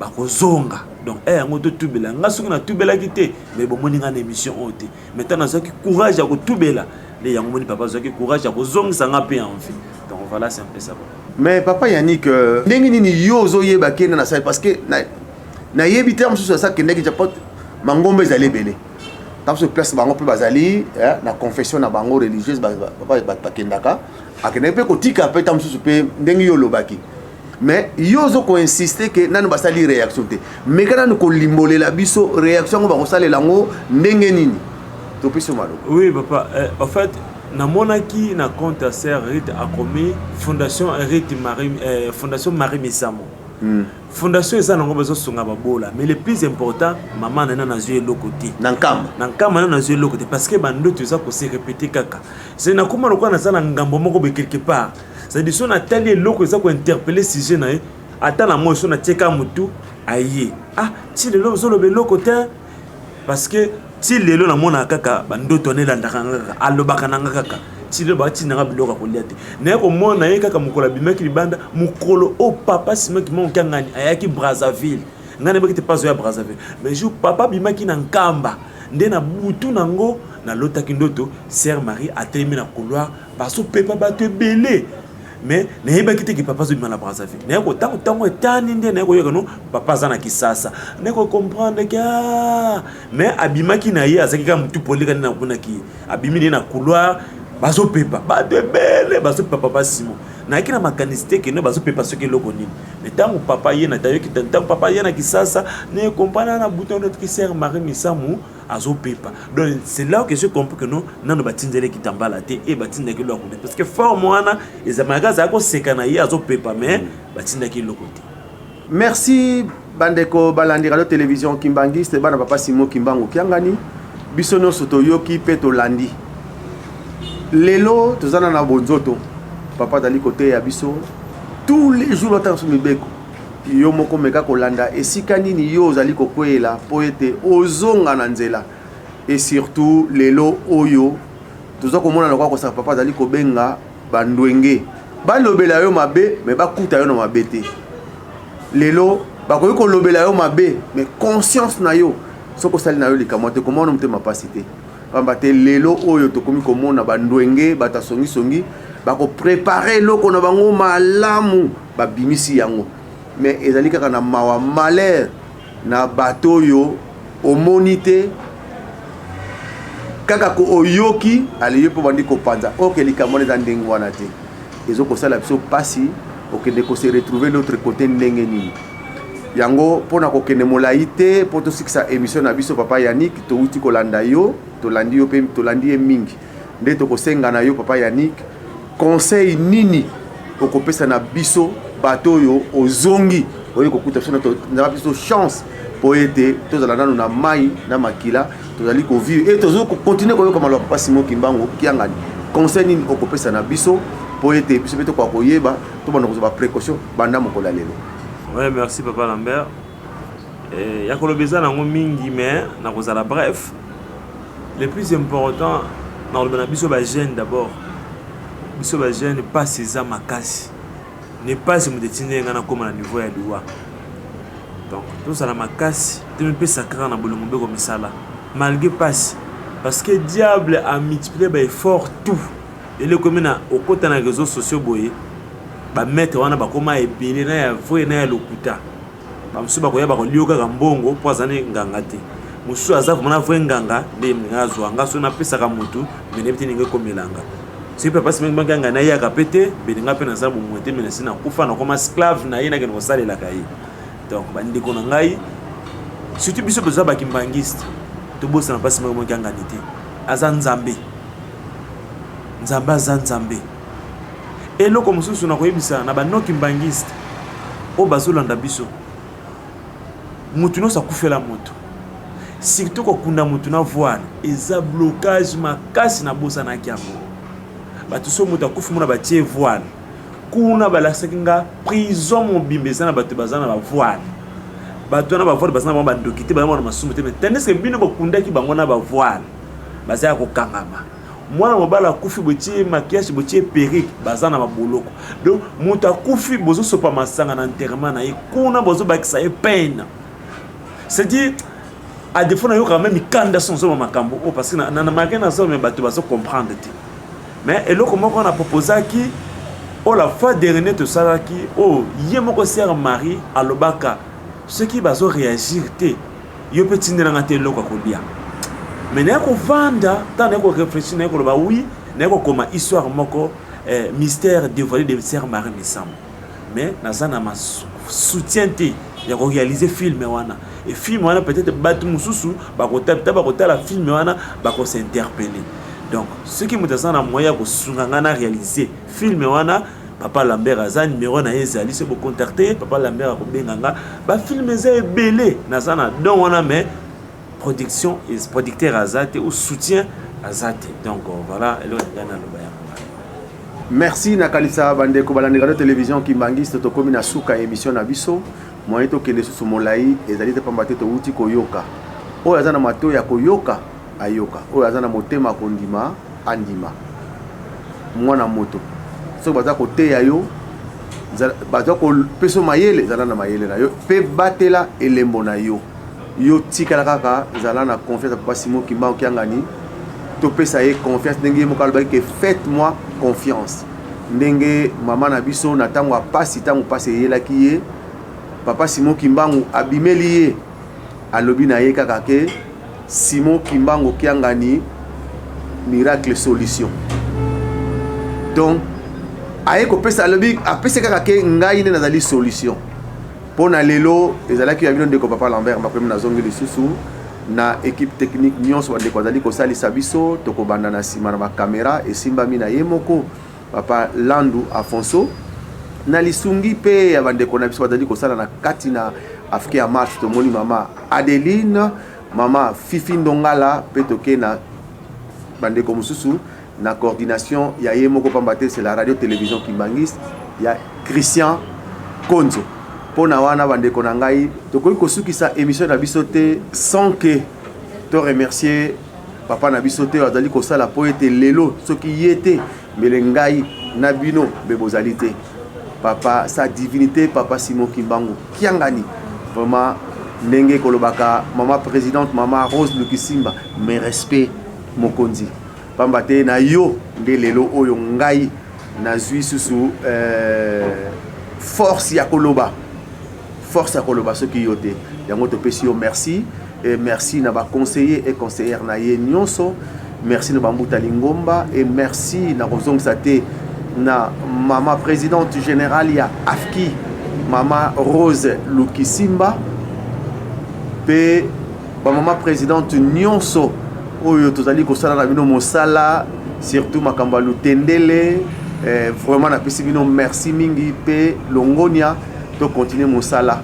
bakozonga. Donc e yango totubela. Nga soki natubelaki te, mais bomoni nga na émission oyo te. Mais ntango nazwaki courage ya kotubela nde yango moni papa azwaki courage ya kozongisa nga mpe en vie. Donc voilà, c'est un peu ça. Mais papa Yannick, ndenge nini yo ozoyeba kende na sali? Parce que nayebi te, mosusu asa akendaki Japon, mangomba ezali ebele. Ntango mosusu place bango mpe bazali na confession na bango religieuse, bakendaka, akendaki mpe kotika mpe ntango mosusu mpe ndenge yo olobaki. Mais yo ozo koinsiste ke nanu basali réaction te. Meka nanu kolimbolela biso réaction yango, bakosalela yango ndenge nini? Topesi yo maloba. Oui papa, en fait namonaki na compte ya sœur Rite, akomi Fondation Rite Marie, Fondation Marie Misamo. Fondation eza nango, bazosunga babola, mais le plus important, mama nana nazwi eloko te. Na Nkamba. Na Nkamba nana nazwi eloko te, parce que bandoto eza kose répéter kaka. Se nakóma lokola naza na ngambo moko boye quelque part, c'est-à-dire so natali eloko eza kointerpeller sujet na ye, ata na moi so natieka motu aye, ah, ti lelo ozoloba eloko te, parce que ti lelo namonaka kaka bandoto wana elandaka nga kaka, alobaka na nga kaka. Ti lelo batinanga biloko ya kolia te. Naye komona ye kaka mokolo abimaki libanda, mokolo oyo papa Simaki Monkiangani ayaki Brazzaville. Ngai nayebaki te pazo ya Brazzaville, mais jour papa abimaki na Nkamba nde na butu nango nalotaki ndoto, sœur Marie atelemi na couloir, bazopepa bato ebele, mais nayebaki te ke papa azobima na Brazzaville. Naye kotango ntango etani nde naye koyoka no papa aza na Kisasa, naye kocomprendre ke ah, mais abimaki na ye, azalaki kaka motu poleka nde namonaki ye abimi nde na couloir, bazopepa bato ebele, bazopepa papa Simon. Nayaki na makanisi te kende bazopepa soki eloko nini, mais ntango papa ye natayoki, ntango papa ye na Kisasa, naye comprendre na butu notiki sœur Marie Misamu azopepa. Donc c'est là que j'ai compris que non, nano batindelaki tambala te e batindaki eloko te, parce que forme wana ezalaka azala koseka na ye, azopepa, mais batindaki eloko te. Merci bandeko balandi radio télévision Kimbangiste, bana papa Simo Kimbangu Kiangani. Biso nyonso toyoki mpe tolandi. Lelo toza na bonzoto, papa azali koteya biso tous les jours, otanga biso mibeko. Yo moko meka kolanda esika nini yo ozali kokweyela mpo ete ozonga na nzela. Et surtout lelo oyo toza komona lokola kosaka, papa azali kobenga bandwenge balobela yo mabe, me bakuta yo na mabe te. Lelo bakoki kolobela yo mabe, mais conscience na yo, soki osali na yo likambo te, komona motema mpasi te, pamba te lelo oyo tokomi komona bandwenge, bato ya songisongi, bakoprépare eloko na bango malamu, babimisi yango, mais ezali kaka na mawa, malheur na bato oyo omoni te, kaka ko oyoki aliye mpo bandi kopanza. Oke likambo wana eza ndenge wana te, ezokosala biso mpasi. Okende kose retrouver l'autre côté ndenge nini? Yango mpona kokende molai te, mpo tosikisa émission na biso, papa Yannick, touti kolanda yo, tolandi yo mpe tolandi ye mingi. Nde tokosenga na yo, papa Yannick, conseil nini okopesa na biso bato oyo ozongi, oyo kokuta biso na biso chance mpo ete tozala nanu na mai na makila, tozali kovivre e tozo kocontinue koyoka maloba papa Simon Kimbangu Kiangani? Conseil nini okopesa na biso mpo ete biso mpe tokoka koyeba, tobanda kozwa baprécaution banda mokolo ya lelo? Ouais, merci papa Lambert. Ya koloba eza nango mingi, mais nakozala bref. Le plus important, nakoloba na biso bajeune d'abord. Biso bajeune, mpasi eza makasi, ne pasi moto etindi ngai nakóma na niveau ya liwa. Donc tozala makasi, tomipesa kaka na bolingo mpe komisala malgré pasi, parce que diable a multiplié baeffort tout. Eleko ekomi na okota na réseaux sociaux boye, bamaître wana bakóma ebele, na ya vrai na ya lokuta. Bamosusu bakoya, bakolia kaka mbongo mpo aza ne nganga te. Mosusu aza vraiment na vrai nganga nde ndenge azwa nga. So napesaka motu, me nayebi te ndenge ekomelanga. Soki papa Simon Kimbangu nayaka mpe te, bele nga mpe naza bomoi te, me nasi nakufa, nakoma esclave na ye, nakende kosalelaka ye. Donc bandeko na ngai, surtout biso toza bakimbangiste, tobosana papa Simon Kimbangu te, aza Nzambe. Nzambe aza Nzambe. Eloko mosusu nakoyebisa na banoki mbangiste oyo bazolanda biso, motu nyonso akufela moto, surtout kokunda motu na voile eza blocage makasi. Nabosanaki yango. Bato so moto akufi, mona batie voile kuna, balakisaki nga prison mobimba eza na bato baza na bavoile. Bato wana bavoile baza na bango bandoki te, baza na masumu te, mais tandis que bino bokundaki bango na bavoile. Baza ya kokangama. Mwana mobali akufi, botie maquillage, botie perruque, baza na baboloko. Donc moto akufi, bozosopa masanga na enterrement na ye kuna, bozobakisa ye peine. C'est-à-dire, à défaut nayoka même mikanda so nzoma makambo oyo, parce que na malgré nazoma, bato bazocomprendre te. Mais eloko moko na proposaki oyo la fois dernier tosalaki oyo, ye moko sœur Marie alobaka soki bazoréagir te, yo mpe tindelanga te eloko ya kolia. Mais naye kovanda, ntango naye koréfléchir, naye koloba oui, naye kokoma histoire moko, mystère dévoilé de sœur Marie Misamu. Mais naza na ma soutien te ya koréaliser film wana. E film wana, peut-être bato mosusu bakota, bakotala film wana, bakosinterpeller. Donc soki moto aza na moyen ya kosunga ngai na réaliser film wana, papa Lambert aza, numéro na ye ezali, so bocontacte papa Lambert, akobenga nga. Bafilm eza ebele, naza na don wana, mais production, producteur aza te ou soutien aza te. Donc voilà, eloko ngai naloba yango. Merci. Nakanisa bandeko balandi radio télévision Kimbangiste, tokómi na suka ya émission na biso. Moyen tokende susu molai ezali te, pamba te towuti koyoka. Oyo aza na matoi ya koyoka ayoka, oyo aza na motema kondima andima. Mwana moto, soki baza koteya yo, baza kopesa mayele, ezala na mayele na yo mpe batela elembo na yo. Yo tikala kaka, zala na confiance ya papa Simon Kimbangu Kiangani. Topesa ye confiance ndenge ye moko alobaki ke "Faites moi confiance". Ndenge mama na biso na ntango ya pasi, ntango pasi eyelaki ye, papa Simon Kimbangu abimeli ye, alobi na ye kaka ke Simon Kimbangu Kiangani, miracle solution. Donc aye kopesa, alobi, apesi kaka ke ngai nde nazali solution. Mpo na lelo, ezalaki ya bino ndeko papa Lambert Makomi. Nazongi lisusu na équipe technique nyonso, bandeko azali kosalisa biso. Tokobanda na nsima na bakamera esimbami na ye moko papa Landu Afonso, na lisungi mpe ya bandeko na biso bazali kosala na kati na Afrique ya Marche. Tomoni mama Adeline, mama Fifi Ndongala, mpe toke na bandeko mosusu na coordination ya ye moko, pamba te c'est la radio télévision Kimbangiste ya Christian Konzo. Mpo na wana, bandeko na ngai, tokoki kosukisa émission na biso te sans que to remercier papa na biso te oyo azali kosala mpo ete lelo soki ye te, mbele ngai na bino mpe bozali te. Papa, sa divinité papa Simon Kimbangu Kiangani, vraiment, ndenge kolobaka mama présidente, mama Rose Lukisimba, mes respect mokonzi, pamba te na yo nde lelo oyo ngai nazwi susu force ya koloba, force ya koloba. Soki yo te, yango topesi yo merci. Et merci na baconseiller et conseillère na ye nyonso, merci na bambuta lingomba, et merci na kozongisa te na mama présidente générale ya AFKI, mama Rose Lukisimba, mpe bamama présidente nyonso oyo tozali kosala na bino mosala, surtout makambo ya Lutendele. Vraiment napesi bino merci mingi mpe longonia. Tocontinue mosala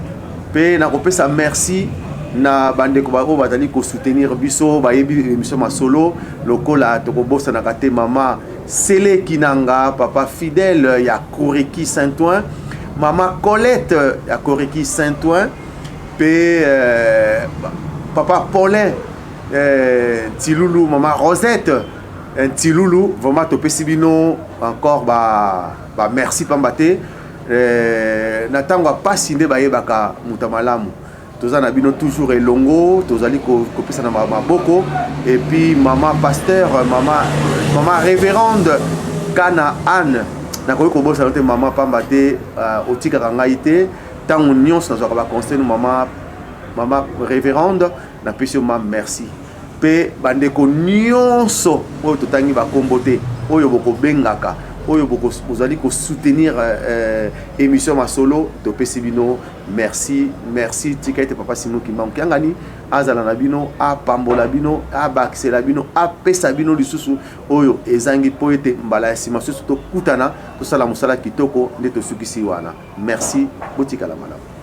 mpe nakopesa merci na bandeko oyo bazali kosoutenir biso, bayebi émission Masolo lokola. Tokobosanaka te mama Sele Kinanga, papa Fidèle ya Koreki Saint-Ouen, mama Colette ya Koreki Saint-Ouen, mpe papa Paulin Tilulu, mama Rosette Tilulu. Vraiment topesi bino encore ba merci, pamba te na ntango ya pasi nde bayebaka moto ya malamu. Toza na bino toujours elongo, tozali kopesa na maboko. Et puis mama pasteur, mama révérende Kana Anne, nakoki kobosana te mama, pamba te otikaka ngai te. Ntango nyonso nazwaka baconseil mama révérende, napesi yo ma merci. Mpe bandeko nyonso oyo totangi bakombo te, oyo bokobengaka, oyo bozali kosoutenir émission Masolo, topesi bino merci, merci. Tika ete papa Simon Kimbangu Kiangani azala na bino, apambola bino, abakisela bino, apesa bino lisusu oyo ezangi, mpo ete mbala ya nsima susu tokutana, tosala mosala kitoko. Nde tosukisi wana. Merci, botikala malamu.